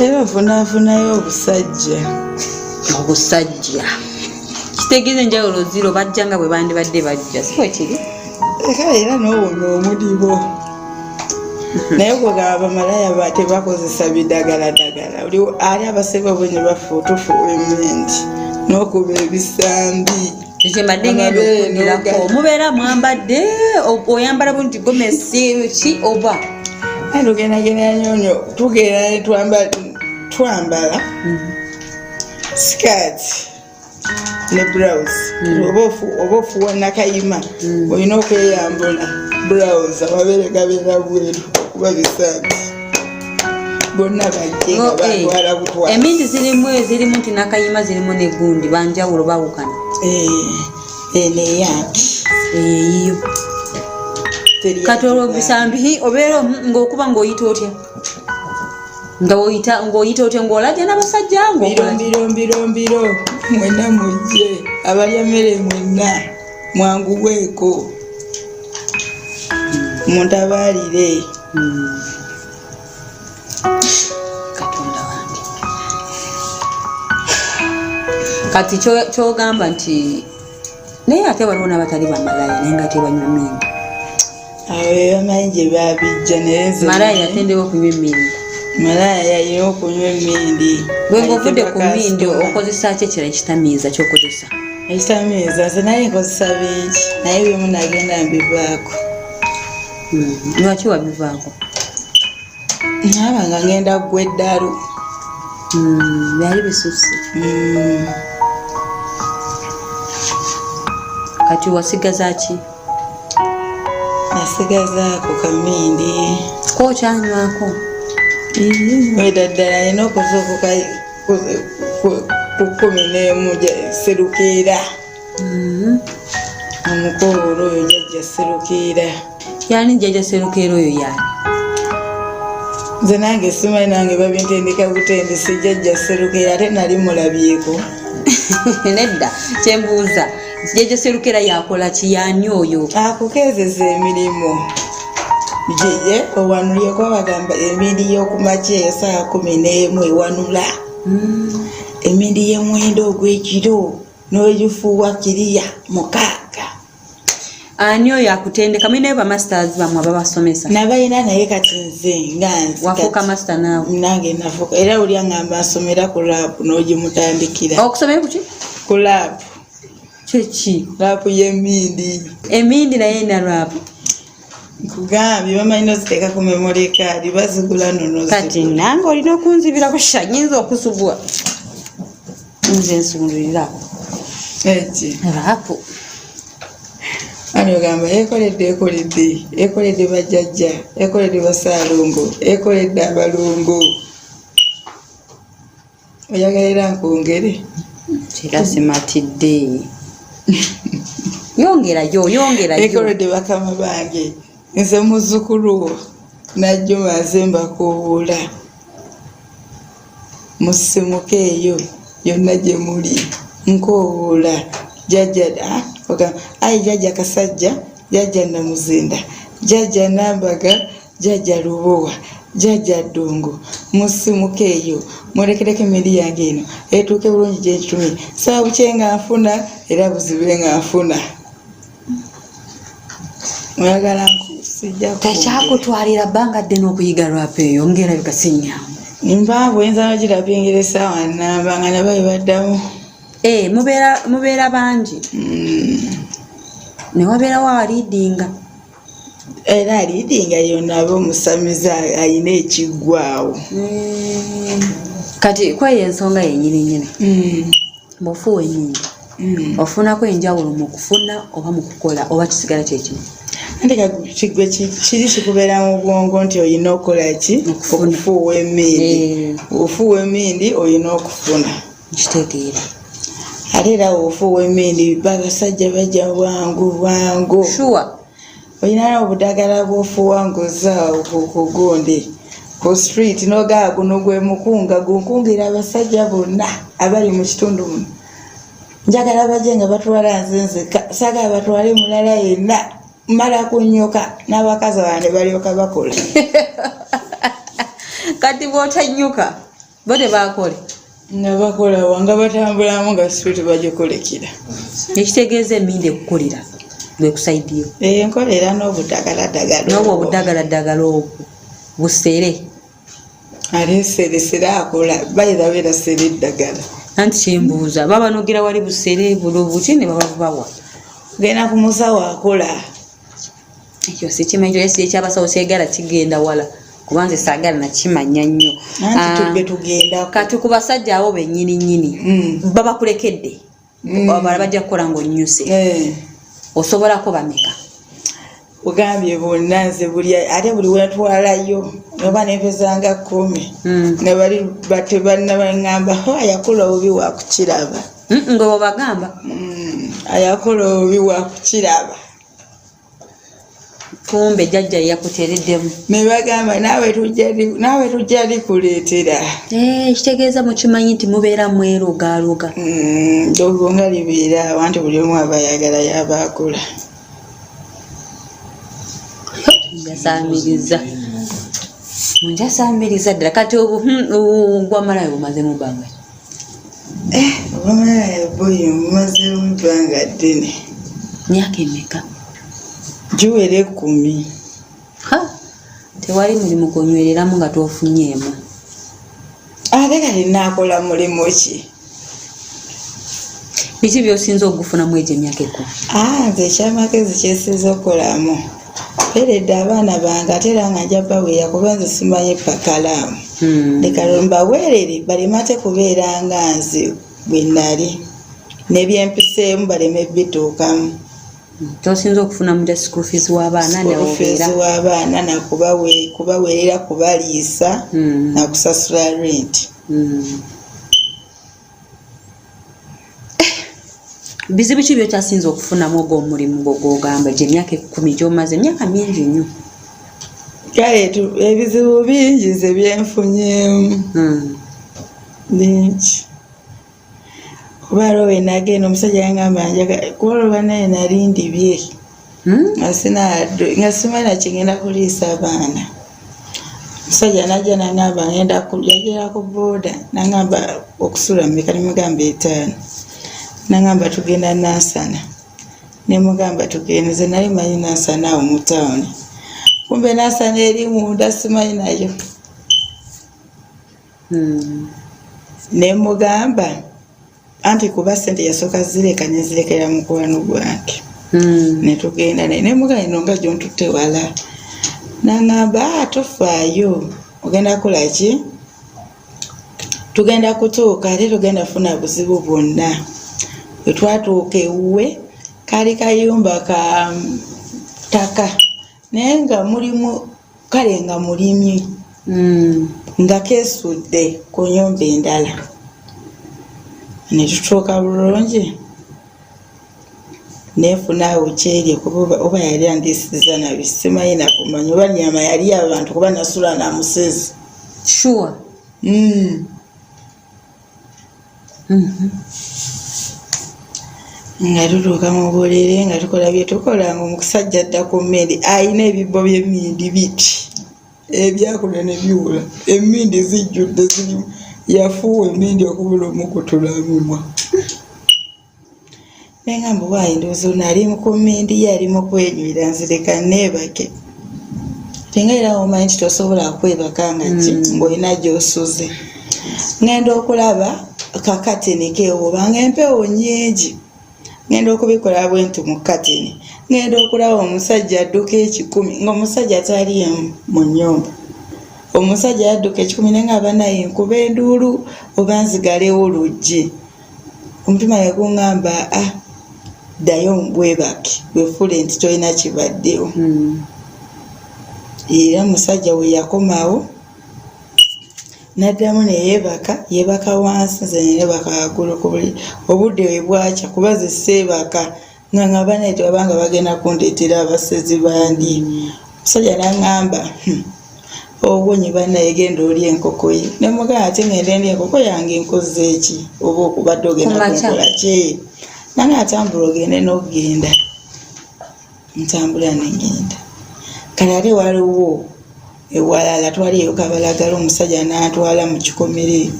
B: Era nfunaafunayo obusajja.
A: Obusajja kitegeeza enjawulo ziro bajja nga bwe bandibadde bajja, si bwe kiri?
B: Eka era n'owona omudibo, naye kwegamba bamalaya tebakozesa bidagaladagala. Ali abasinga obungi tufuuwa emindi n'okuba ebisambi.
A: Ekyo mbadde ngenda
B: Amabeere
A: okuddirako. Mubeera mwambadde, oyambala bunti gomesi ki oba?
B: Aye tugendagenda nyonyo, tugenda ne twambala sikaati ne blouse. Oba ofuwa Nakayima, olina okweyambula blouse, amabeere gabeera bweru kuba bisambi bonna bajje nga batwala butwala.
A: Emindi zirimu, ezirimu nti Nakayima zirimu negundi, banjawulo, bawukana.
B: Eh, eno eyange.
A: Eyiyo.
B: Teri.
A: Kati olwo bisambi, obeera ng'okuba ng'oyita otya, nga oyita, ng'oyita otya, ng'olajja n'abasajja?
B: Mbiro.
A: Ng'okola ki?
B: Mbiro, mbiro, mbiro, mwenna mujje, abalya mmere mwenna mwanguweeko, muntabaalire.
A: Katonda wange, kati kyogamba nti naye ate waliwo n'abatali bamalaya naye nga tebanywa mindi.
B: Abo bamanyi gye babijja, naye nze
A: Malaya yatendebwa okunywa emindi.
B: Malaya yalina okunywa emindi.
A: Bwe ng'ovudde ku mindi,
B: Ayitibwa
A: okozesa ki ekirala ekitamiiza kyokozesa?
B: Ekitamiiza nze naye nkozesa bingi, naye bimu nagenda mbivaako.
A: Lwaki wabivaako?
B: Naaba nga ngenda ggwa eddalu.
A: Byali bisusse. Kati wasigaza ki?
B: Nasigazaako kamindi.
A: Kokyanywako?
B: Weda ddala nina okuzuukuka ku 11 Serukeera. Omukoowolo oyo jjajja Serukeera.
A: Yani jjajja Serukeera oyo yani?
B: Nze nange simanyi, nange babintendeka butendesi, jjajja Serukeera, ate nali mulabyeko.
A: Nedda, kyembuuza, jjajja Serukeera yakola ki? Yani oyo?
B: Akukeezeza emirimu gye owanulye, kuba bagamba emindi y'okumakya eyo saawa 11 ewanula, emindi y'emwenda ogw'ekiro n'ogifuuwa kiriya 6.
A: Ani oyo akutendeka? Mulinayo bamasters bamwe ababasomesa?
B: Nabalina, naye kati nze nga nze
A: Wafuuka
B: kati-
A: master naawe?
B: Nange nafuuka, era oli aŋŋamba nsomera ku rap n'ogimutandikira.
A: Okusomera kuki?
B: Ku rap.
A: Kyeki?
B: Rap y'emindi.
A: Emindi naye ina rap?
B: Nkugambye bamanyi noziteeka ku memory card, bazigula nono.
A: Kati nange olina okunzibirako sha, nyinza okusubwa nze nsundulirako.
B: Eki?
A: Rap.
B: Ani ogamba ekoledde, ekoledde, ekoledde bajjajja, ekoledde basaalongo, ekoledde abalongo. Oyagala era nkwongere?
A: Era simatidde, yongerayo, yongerayo.
B: Ekoledde bakama bange, nze muzzukulu wo Najjuma, nze mbakuubula, musimuke eyo yonna gye muli, nkoowoola jjajja, ah, ogamba ayi jjajja Kasajja, jjajja Namuzinda, jjajja Nambaga, jjajja Lubowa. Jjajja Ddungu musimuka eyo mulekereko emmindi yange eno etuuke bulungi gye nkitumye. Saba bukye nga nfuna era buzibe nga nfuna. Oyagala sijja
A: Tekyakutwalira bbanga ddene okuyiga rap eyo ng'erabika si nnyangu?
B: Mpanvu, oyinza nogirapingira essaawa nnamba nga nabo bebaddamu.
A: Eh, mubeera bangi ne wabeerawo aliidinga.
B: Era aliidinga yonna aba omusamize ayina ekiggwawo.
A: Kati kweyo ensonga yennyini nnyini, bw'ofuuwa emmindi ofunako enjawulo mu kufuna oba mu kukola oba kisigala kyekimu?
B: Anti kigwe kiri kikubeera mu bwongo nti olina okukola ki?
A: Okufuna.
B: Okufuuwa emmindi. Ofuuwa emmindi olina okufuna.
A: Nkitegeera.
B: Ate era ofuuwa emmindi babasajja bajja bwangu bwangu.
A: Sure.
B: Olina obudagala bw'ofuuwa ng'ozaawo ku gundi ku street n'ogaa guno gwe mukunga gunkungira abasajja bonna abali mu kitundu muno. Njagala bajje nga batwala nze nzekka, saagala batwale mulala yenna. Mmala kunnyuka n'abakazi abalala ne balyoka bakola.
A: Kati bw'otanyuka bo tebakole?
B: Nga bakola wa nga batambulamu nga street bagikulekera.
A: Ekitegeeza emmindi ekukolera gwe kusaidiyo.
B: Enkola era n'obudagaladdagala.
A: N'obwo obudagaladdagala obwo busere.
B: Ate seresere akola bayira beera sere eddagala.
A: Anti kyembuuza, babanogira wali busere bulo buki ne bababubawa?
B: Genda ku musawo akola.
A: Ekyo sikimanyi, ekyo si ekyabasawo, kyegala kigenda wala kuba nze saagala nakimanya nnyo.
B: Anti
A: Ah,
B: tubbe tugendako.
A: Kati ku basajja abo bennyini nnyini babakulekedde, abalala bajja kukola ng'onnyuse, osobolako bameka?
B: Ogambye bonna nze buli ate buli wentwalayo oba nempezanga 10 nga bali batebanna baŋŋamba, "Ho, ayakola obubi wakukiraba."
A: Nga bwebagamba?
B: Ayakola obubi wakukiraba.
A: Kumbe jjajja yakuteereddemu.
B: Ne bagamba naawe tujja likuleetera.
A: Eh, kitegeeza mukimanyi nti mubeera mwerogaloga.
B: Ddogo nga libeera awo anti buli omu aba ayagala yaba akola.
A: Njasaamiriza, njasaamiriza ddala. Kati ogwamalayo bumazemu bbanga ki?
B: Obwamalaaya boyi mumazeemu ebbanga ddene.
A: Myaka emeka?
B: Giwera 10.
A: Ha, tewali mulimu gwonywereramu nga tofunyeemu?
B: Ate kati naakola mulimu ki?
A: Biki byosinza ogufunamu egyo emyaka 10?
B: Ah, nze ekyamagezi kyesinza okukolamu mpeeredde abaana bange ate era nga nja baweera kuba nze simanyi pakalaamu. Leka mbaweerere baleme ate kubeera nga nze bwe nali n'ebyempiseemu baleme bituukamu.
A: Kyosinza okufunamu ja school fees w'abaana.
B: School fees
A: newobeera
B: w'abaana nakubaweerera, kubaliisa, nakusasula rent.
A: Bizibu ki byokyasinza okufunamu ogw'omulimu gwo gwogamba gye emyaka 10 gyomaze, emyaka mingi nnyo?
B: Kale ebizibu bingi nze byenfunyeemu. Bingi kuba aliwo we nagenda omusajja yangamba njaga kuba olwo naye nali ndibye nga nga simanyi nakigenda kuliisa abaana. Omusajja najja nangamba ngenda yagera ku booda nangamba okusula mmeka, nemugamba 5, nangamba tugenda Nansana, nemugamba tugende. Nze nali manyi Nansana awo mu tawuni, kumbe Nansana eri munda simanyi nayo. Nemugamba anti kuba sente yasooka zireka nezirekera mukwano gwange. Netugenda naye nemugamba ino nga gyontutte wala, nangamba, "Ah, tofaayo, ogenda kukola ki, tugenda kutuuka ate tugenda funa buzibu bwonna." Bwe twatuuka ewuwe kaali kayumba ka ttaka naye nga mulimu kale nga mulimi nga keesudde ku nyumba endala. Ne tutuuka bulungi neefuna awo kyerye kuba oba yali andisiza nabi simanyi nakumanya oba nyama yali abantu kuba nasula namusezi.
A: Sure.
B: Nga tutuuka mu buliri nga tukola bye tukola nga omusajja adda ku mmindi ayina ebibbo by'emmindi biti. Ebyakulya ne biwula, emmindi zijjudde zirimu, yafuuwa emmindi okubula omukutula mimwa. Nengamba waayi ndowooza ono ali ku mmindi ye ali mu kwenywera, nzireka neebake. Ate nga era omanyi nti tosobola kwebaka nga ki ng'olina gy'osuze. Ngenda okulaba kakateni keewuuba ng'empewo nnyingi. Ngenda okubikola bwe nti mu kateni, ngenda okulaba omusajja adduka 100, ng'omusajja taliimu mu nnyumba. Omusajja yadduka 100, naye nga banaye nkuba enduulu oba nzigalewo luggi. Omutima ne guŋŋamba, ah, ddayo weebake, weefuule nti tolina kibaddewo. Era omusajja we yakomawo n'addamu ne yeebaka, yeebaka wansi, nze ne neebaka waggulu ku buliri. Obudde bwe bwakya, kuba nze seebaka, nga ngamba naye tebabanga bagenda kundeetera abasezi bandi. Omusajja n'aŋŋamba, owonye bannaye, genda olye enkoko ye. Ne mugamba ate ngende ndye enkoko yange nkoze ki? Oba okubadde ogenda
A: Ku makya?
B: kunkola ki? Nange atambula ogende n'okugenda. Ntambula ne ngenda. Kale ate waliwo ewalala twaliyo Kabalagala, omusajja n'antwala mu kikomere.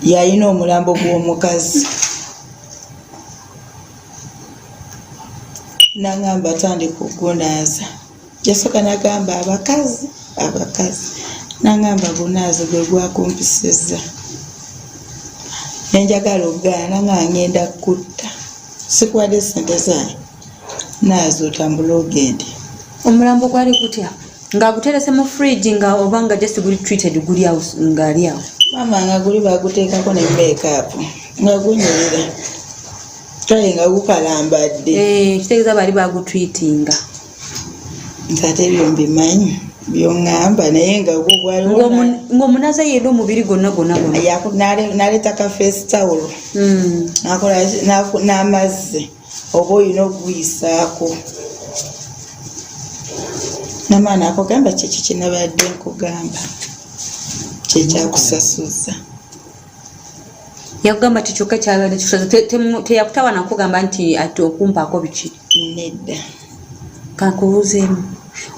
B: Yalina omulambo gw'omukazi. N'aŋŋamba tandika okugunaaza. Yasooka n'agamba abakazi, abakazi. N'aŋŋamba gunaaze gwe gwakumpisizza. Ne njagala okugaana, n'aŋŋamba ngenda kutta. Sikuwadde ssente zange, naaza otambule ogende.
A: Omulambo gwali gutya? Ng'aguterese mu fridge nga oba nga just guli treated, guli awo ng'ali awo?
B: Maama, nga guli baguteekako ne makeup, nga gunyirira, kale nga gukalambadde.
A: Eh, kitegeeza baali bagutreatinga.
B: Nze ate ebyo mbimanyi byoŋŋamba, naye nga gwo gwaliwo.
A: Ng'omunaza yenna omubiri gwonna gwonna gwonna?
B: N'aleeta ka face towel, n'akola n'amazzi oba olina okuguyisaako namaana akugamba kyekyo kyenabadde nkugamba kyekyakusasuza.
A: Yakugamba ti kyokka kyabadde kikusaza, teyakutawa nakugamba nti ati okumpaako biki?
B: Nedda.
A: Kankubuuzeemu,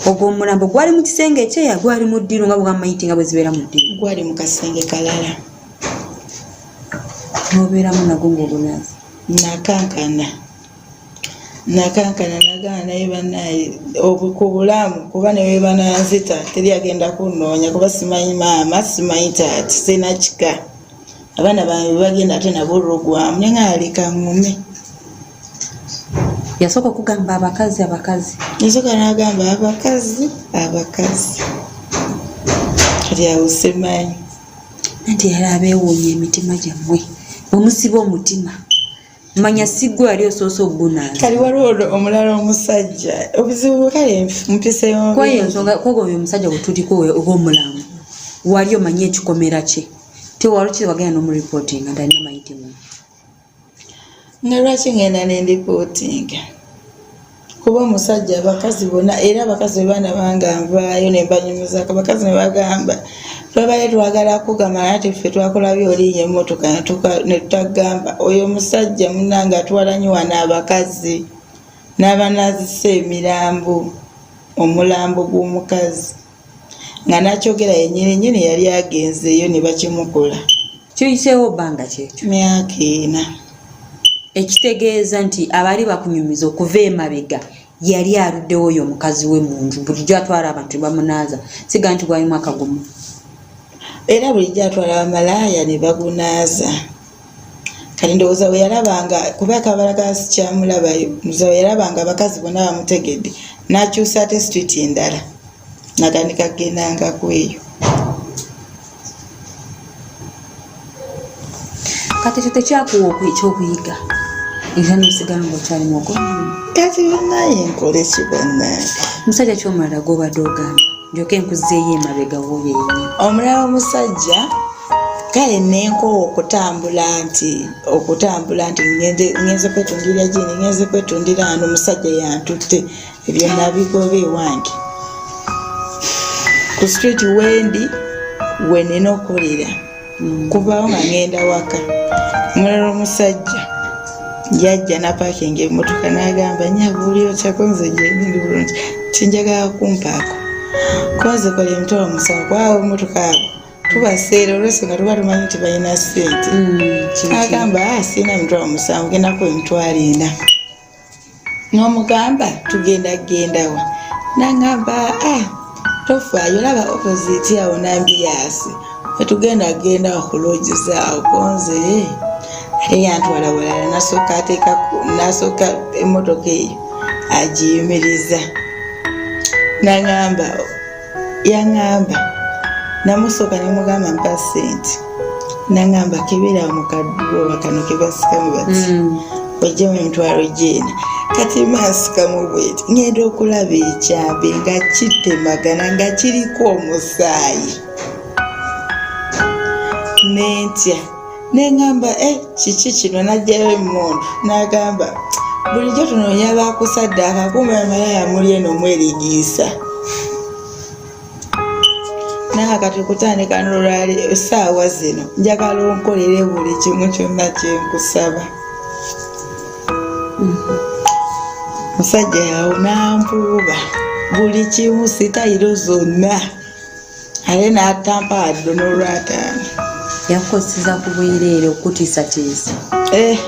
A: ogwo omulambo gwali mu kisenge ekyeya, gwali mu ddiiro nga bwegamba mayiti nga bwe zibeera mu ddiiro?
B: Gwali mu kasenge kalala.
A: N'obeeramu nagwo ng'ogunaaza?
B: Nakankana, nakankana, nagamba naye banaye ku bulamu, kuba ne bananzita teri agenda kunnoonya, kuba simanyi maama, simanyi taata, sina kika, abaana bange bebagenda ate nabo olwogwamu, naye nga aleka ŋŋume.
A: Yasooka okugamba abakazi, abakazi?
B: Yasooka n'agamba abakazi, abakazi. Kati awo simanyi.
A: Anti yali abeewuunya emitima gyammwe bwe musiba omutima. Manya siggwe yali osoose okugunaaza.
B: Kali waliwo omulala omusajja, obuzibu kale mpiseyo.
A: Kweyo ensonga kwogo oyo omusajja gwe tuliko ogw'omulambo, wali omanyi ekikomera kye? Tewali ki wagenda n'omuripootinga nti alina mayiti mu?
B: Nga lwaki ngenda nendipootinga? Kuba omusajja abakazi bonna, era abakazi bwe baana banga nvaayo ne mbanyumizaako, abakazi ne bagamba twabadde twagala kugamba, naye ate ffe twakulabye olinya emmotoka ne tutagamba. Oyo omusajja munnange atwala nnyo wano abakazi n'abanaazisa emirambo, omulambo gw'omukazi nga n'akyogera yennyini nnyini, yali agenzeeyo ne bakimukola.
A: Kiyiseewo bbanga kyekyo?
B: Myaka 4.
A: Ekitegeeza nti abaali bakunyumiza okuva emabega yali aluddewo oyo omukazi we mu nju, bulijjo atwala abantu ne bamunaaza, siga nti gwali mwaka gumu.
B: Era bulijjo atwala bamalaaya ne bagunaaza. Kati ndowooza bwe yalabanga, kuba Kabalagala sikyamulabayo, ndowooza bwe yalabanga abakazi bonna bamutegedde, n'akyusa ate street endala, natandika kugendangako eyo.
A: Kati ekyo tekyakuwa ekyokuyiga era nosigala ng'okyali mugo?
B: Kati bannaye nkole ki bannange?
A: Musajja kyomulala gwobadde ogamba, ndyoke nkuzzeeyo emabega wooyo yennyini.
B: Omulala omusajja, kale nenkoowa okutambula nti ngenze kwetundira gini, ngenze kwetundira wano, omusajja yantutte. Ebyo nabigoba ewange ku street wendi wenina okukolera, kubawo nga ngenda waka. Omulala omusajja yajja napakinga emmotoka n'agamba, "Nyaba, oli otyako?" Nze gyendi, ndi bulungi. Tinjagala kumpaako. Kuba zikola 700,000 kuba emotoka abo tubaseera olwensonga tuba tumanyi nti balina ssente. Agamba, "Ah, sirina 700,000, gendako 40,000." N'omugamba tugenda gendawa? Nangamba, "Ah, tofaayo, olaba opposite awo Nambiyasi etugenda genda okuloogiza awo." Konze ate yantwala walala, nasooka ateeka, nasooka emmotoka eyo agiyimiriza, nangamba, yaŋŋamba, namusooka nemugamba mpa ssente, nangamba kebera mu kadulowa kano kebasikamu bati, ojjemu 40,000. Kati mansikamu bweti, ngenda okulaba ekyambe nga kitemagana nga kiriko omusaayi, nentya, neŋŋamba, "E, kiki kino?" Najjayo emundu, n'agamba, "Bulijjo tunoonya bakusaddaaka, kumbe amalaya muli eno mwerigiisa." Naye kati okutandika nolwali essaawa zino njagala onkolere buli kimu kyonna kyenkusaba. Musajja yawo nampuuba buli kimu, sitayiro zonna, ate n'atampa wadde n'olwataano.
A: Yakukozesa ku bwereere okutiisatiisa.
B: Eh,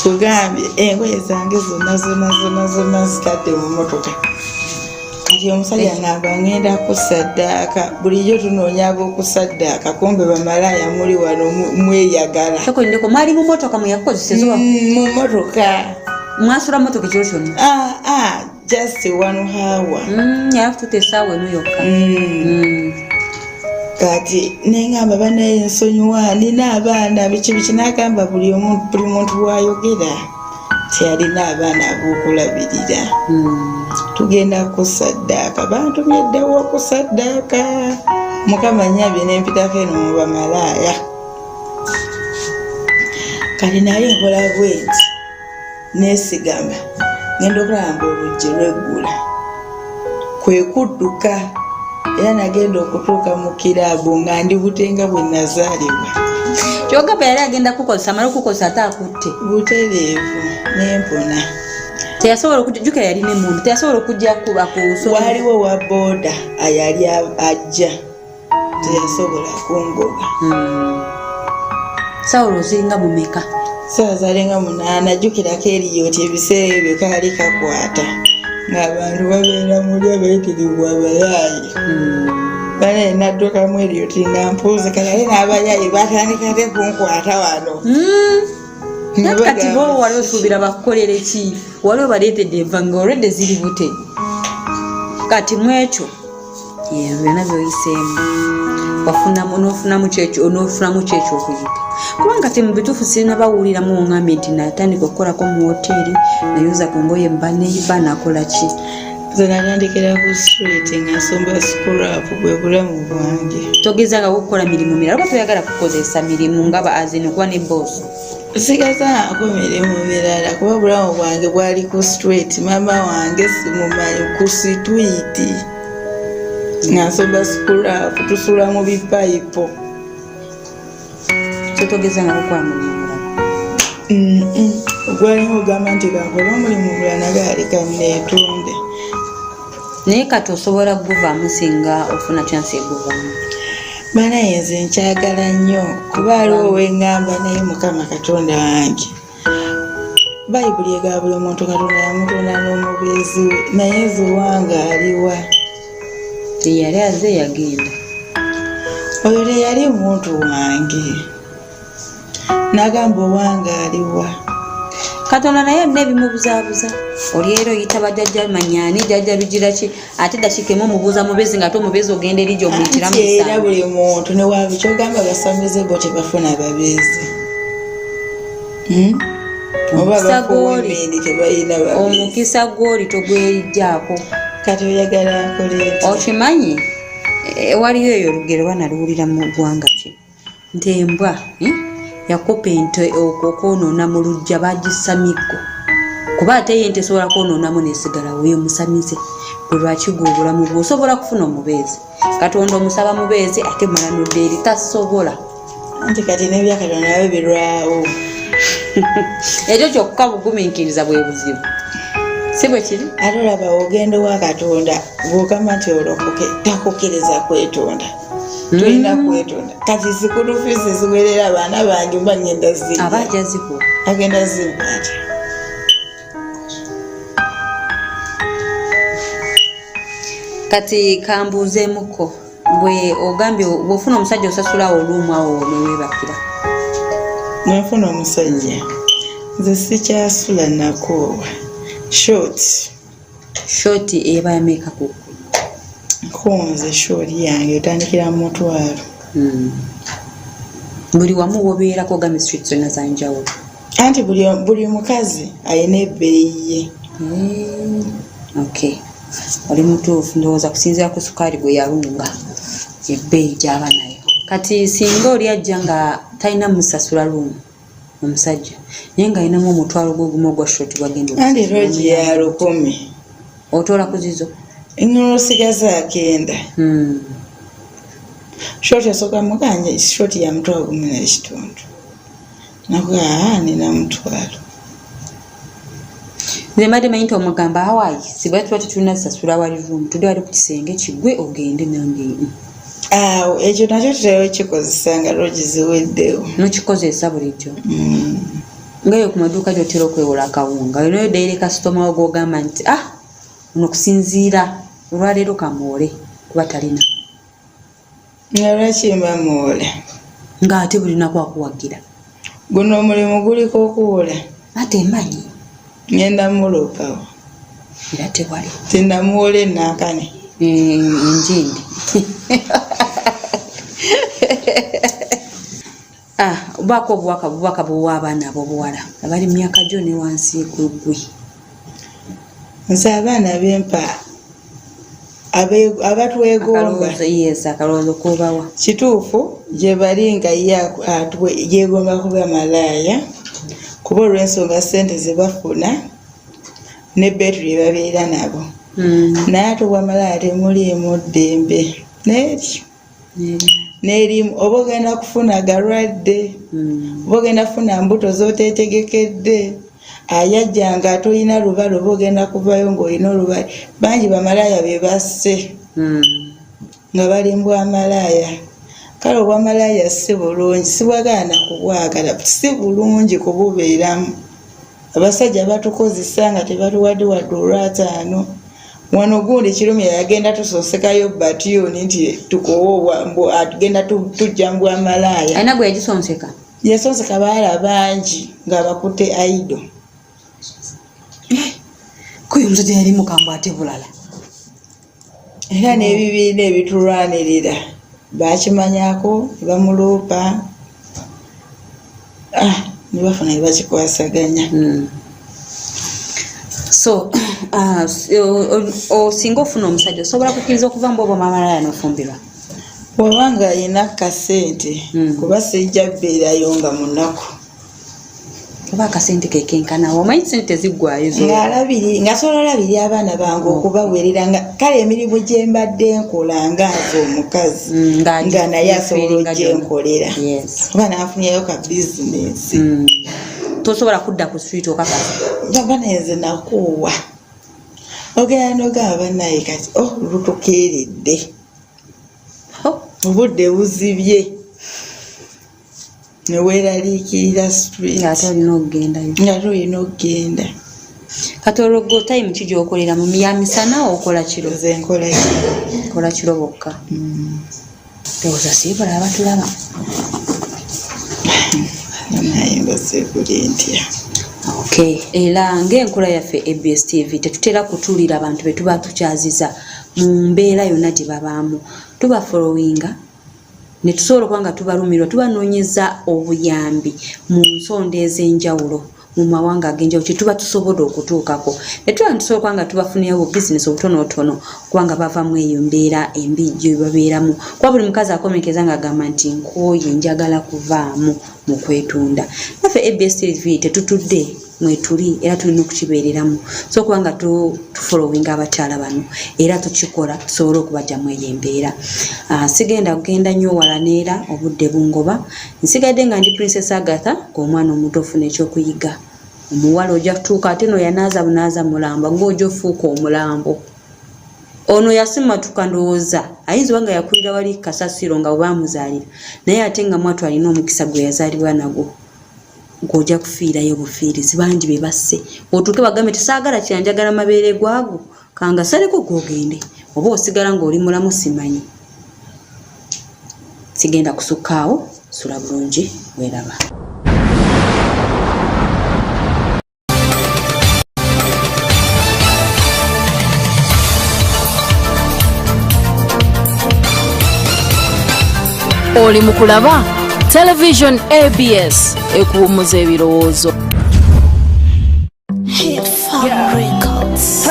B: kugambye engoye zange zonna zonna zonna zonna zitadde mu motoka. Kati omusajja ngamba ngenda kusaddaaka, bulijjo tunoonya ab'okusaddaaka, kumbe bamalaaya muli wano mweyagala.
A: Sokolindeko, mwali mu motoka mwe yakukozeseza oba?
B: Mu motoka.
A: Mwasula motoka ekiro kyonna?
B: Ah, ah, just one hour.
A: Yakututa essaawa emu yokka.
B: Kati nengamba, "Banaye nsonyiwa, nina abaana," biki biki. Nagamba buli muntu bwayogera teyalina abaana ab'okulabirira. Tugenda kusaddaaka, bantumyeddewo okusaddaaka, Mukama nyabye nempitako eno mu bamalaaya. Kati naye nkola bwenti, nesigama, ngenda okulaba nga oluggi lweggula, kwe kudduka, era nagenda okutuuka mu kiraabu nga ndi butenga bwe nazaalibwa.
A: Kyogamba yali agenda kukozesa, amala okukozesa ate akutte?
B: Butereevu, nempona.
A: Teyasobola okujjukira yalina emundu? Teyasobola okujja kuba ku
B: Waliwo wa booda ayali ajja, teyasobola kungoba.
A: Sawulo oziringa mumeka?
B: Saawa zalinga 8. Jjukirako eriyoti ebiseera ebyo kaali kakwata ng'abantu babeera muli abayitirivu abayaayi. Bane naddukamu eriyoti nga mpuuze. Kati ate n'abayaayi batandika ate kunkwata wano.
A: Naye kati bo wali osuubira bakukolere ki? Wali obaleetedde enva nga olwedde ziri bute. Kati mu ekyo byonna byoyiseemu, wafunamu n'ofunamu kyekyo okuyiga, kubanga te mu bituufu sirina bawuliramu oŋŋambye nti natandika okukolako mu woteeri, nayoza ku ngoye mubaneiba, nakola ki?
B: Nze natandikira ku street nga nsomba scrap, bwe bulamu bwange.
A: Togezangako kukola mirimu mirala oba toyagala kukozesa mirimu nga ba azini okuba ne boosi?
B: Sigazaako mirimu mirala kuba obulamu bwange bwali ku street. Maama wange simumanyi, ku street nga nsomba scrap, tusula mu bipayipo.
A: So togezangako kukola mulimu mulala?
B: Gwalimu ogamba nti kankole omulimu mulala, nagaali kaneetunde.
A: Naye kati osobola kuguvaamu singa ofuna chance eguvaamu?
B: Banaye nze nkyagala nnyo kuba aliwo weŋŋamba, naye Mukama Katonda wange, Bayibuli egaba buli muntu Katonda yamutonda n'omubeezi we, naye nze wange aliwa?
A: Teyali aze, yagenda.
B: Oyo teyali muntu wange, nagamba owange aliwa?
A: Katonda naye alina ebimubuzaabuza. Oli era oyita bajjajja manyani, jjajja bigira ki, ate dakiika emu omubuuza mubeezi, nga ate omubeezi ogenda eri gy'omuyitira mu
B: Anti era
A: bisambi.
B: Buli muntu newabi kyogamba basamize bo tebafuna babeezi. Hmm? Oba
A: Omukisa
B: bafuuwa
A: gw'oli.
B: emindi tebalina babeezi.
A: Omukisa gw'oli togwerijjaako.
B: Kati oyagala nkole nti?
A: Okimanyi, waliyo eyo olugero banaluwulira mu ggwanga ki nti embwa, yakopa ente okwonoona mu luggya, bagissa miggo, kuba ate ye ente esobola kwonoonamu nesigalawo. Oyo musamize bwe lwaki gwe obulamu bwe osobola kufuna omubeezi? Katonda omusaba mubeezi, ate mala nodda eri tasobola.
B: Anti kati n'ebyakatonda nabyo birwawo.
A: Ekyo kyokka bugumiikiriza bwe buzibu. Si bwe kiri?
B: Ate olaba ogenda owa Katonda bw'ogamba nti olokoke, takukkiriza kwetonda. Tolina kwetonda. Kati sikulu fees ziwerera abaana bange mba ngenda zirya.
A: Aba ajja zikuwa.
B: Agenda zimpa atya?
A: Kati kambuuzeemukko, gwe ogambye bw'ofuna omusajja osasula awo oluumu awo neweebakira.
B: Nafuna omusajja, nze sikyasula, nakoowa short.
A: Short eba yameka ku?
B: Kunze short yange etandikira mu 1000.
A: Buli wamu wobeerako ogambye street zonna za njawulo.
B: Anti buli mukazi alina ebbeeyi ye.
A: Okay, oli mutuufu. Ndowooza kusinziira ku sukaali gwe yalunga ebbeeyi gy'aba nayo. Kati singa oli ajja nga talina musasula luumu omusajja, naye ng'alinamu 500 gwe ogumu ogwa short gwagenda
B: Anti lodge ya 1000.
A: Otoola ku zizo?
B: Nosigaza akenda. Short esooka muganye short ya 1500, nakuga aa nina 500.
A: Nze mbadde manyi nti omugamba hawaayi siba tuba tetulina sasula wali room, tudde wali ku kisenge kigwe ogende nange.
B: Awo ekyo nakyo tutera okikozesa nga lodge ziweddewo.
A: Nokikozesa bulijjo? Ngaeyo ku maduuka gyotera okwewola akawunga, olinayo daily customer wo gwogamba nti ah, ono kusinziira olwaleero kamuwole kuba talina?
B: Nga lwaki mba muwola?
A: Ng'ate buli lunaku akuwagira.
B: Guno omulimu guliko okuwola.
A: Ate emanyi.
B: Ngenda mulopawo.
A: Era tewali.
B: Tinamuwola enankane.
A: Enjindi. Ah, obaako obubaka buwa abaana ab'obuwala abali mu myaka gyo ne wansi ku ggwe.
B: Nze abaana bempa abatwegomba.
A: Akalowoozo, yes, akalowoozo kobawa.
B: Kituufu gye bali nga ye yeegomba kuba malaaya, kuba olw'ensonga ssente ze bafuna ne beetu lye babeera nabo. Naye ate obwamalaaya temuliimu ddembe n'eryo n'erimu, oba ogenda kufuna galwadde, oba ogenda kufuna mbuto z'oteetegekedde. Ayajja nga tolina lubale, oba ogenda kuvayo ng'olina olubale. Bangi bamalaaya be basse nga bali mu bwamalaaya. Kale obwamalaaya si bulungi, sibwagala na kubwagala, si bulungi kububeeramu. Abasajja batukozesa nga tebatuwadde wadde olwataano. Wano gundi Kirumya yagenda tusonsekayo batyuni nti tukowe atugenda tujja mu bwamalaaya.
A: Alina gwe yagisonseka?
B: Yasonseka baala bangi ng'abakutte aido.
A: Kuyo omusajja yali mukambwe ate bulala.
B: Era n'ebibiina ebitulwanirira bakimanyako ne bamuloopa, ne bafuna ne bakikwasaganya.
A: So singa ofuna omusajja, osobola kukkiriza okuva mu bwobwo mamalaaya n'ofumbirwa?
B: Bw'oba nga alina kasente, kuba sijja bbeerayo nga munaku.
A: Oba akasente kekenkanawo, omanyi sente teziggwayo zo.
B: Ng'alabiri nga sobola olabirira abaana bange, okubaweerera, nga kale emirimu gye mbadde nkola nga nze omukazi, nga naye asobola
A: nga gyonna.
B: ogyenkolera, oba nanfunyayo ka bizinesi.
A: Tosobola kudda ku street, okakasa?
B: Baba naye nze nakuuwa, ogenda nogamba bannaye kati oh lutukeeredde, obudde buzibye, neweeraliikirira street.
A: Ng'ate olina okugendayo.
B: Nga olina okugenda.
A: Kati olwo gwe time ki gy'okolera mu ya misana, okola kiro?
B: Nze nkola kiro.
A: Kola kiro bokka. Ndowooza siibula abatulaba.
B: Naye nga seekuli ntya.
A: Okay, era ng'enkola yaffe ABS TV, tetutera kutuulira abantu be tuba tukyaziza mu mbeera yonna gye babaamu. Tuba followinga ne tusobola okuba nga tubalumirwa, tubanoonyeza obuyambi mu nsonda ez'enjawulo mu mawanga ag'enjawulo kye tuba tusobola okutuukako, ne tuba tusobola okuba nga tubafunirawo bizinesi obutonotono kubanga bavamu eyo mbeera embi gye babeeramu, kuba buli mukazi akomekeza ng'agamba nti nkooye, njagala kuvaamu mu kwetunda. Naffe ABS TV tetutudde, mwetuli era tulina okukibeereramu, so okuba nga tufollowinga abakyala bano era tukikola tusobole okubajjamu eyo embeera. Sigenda kugenda nnyo wala neera obudde bungoba. Nsigadde nga ndi Princess Agatha, ng'omwana omuto ofuna ekyokuyiga. Omuwala ojja kutuuka ate no yanaaza bunaaza mulambo ng'ojja ofuuka omulambo. Ono yasimatuka ndowooza ayinza oba nga yakulira wali kasasiro nga bwebamuzaalira naye ate nga mwatu alina omukisa gwe yazaalibwa nagwo gw'ojja kufiirayo bufiirizi bangi be basse otuuke bagambe tisaagala kyanjagala mabeere gwago kangasaleko gwogende oba osigala ng'oli mulamu simanyi sigenda kusukkaawo sula bulungi weraba.
C: Oli mu kulaba Television ABS ekuwummuza ebirowoozo.
D: Hit Farm Records.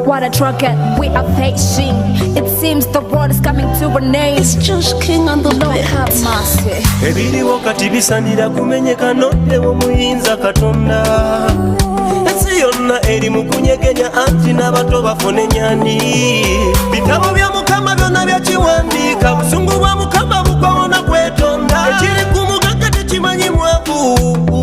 E: What a target we are facing. It seems the world is coming to an end.
D: It's Josh King on the
E: Lord
D: beat.
E: have mercy.
F: Ebiriwo kati bisanira kumenyeka noddewo muyinza Katonda. Ensi yonna eri mu kunyegenya anti n'abato bafuna enyani. Bitabo bya Mukama byonna byakiwandiika, busungu bwa Mukama bugwawo na kwetonda. Ekiri ku mugagga tekimanyi mwavu.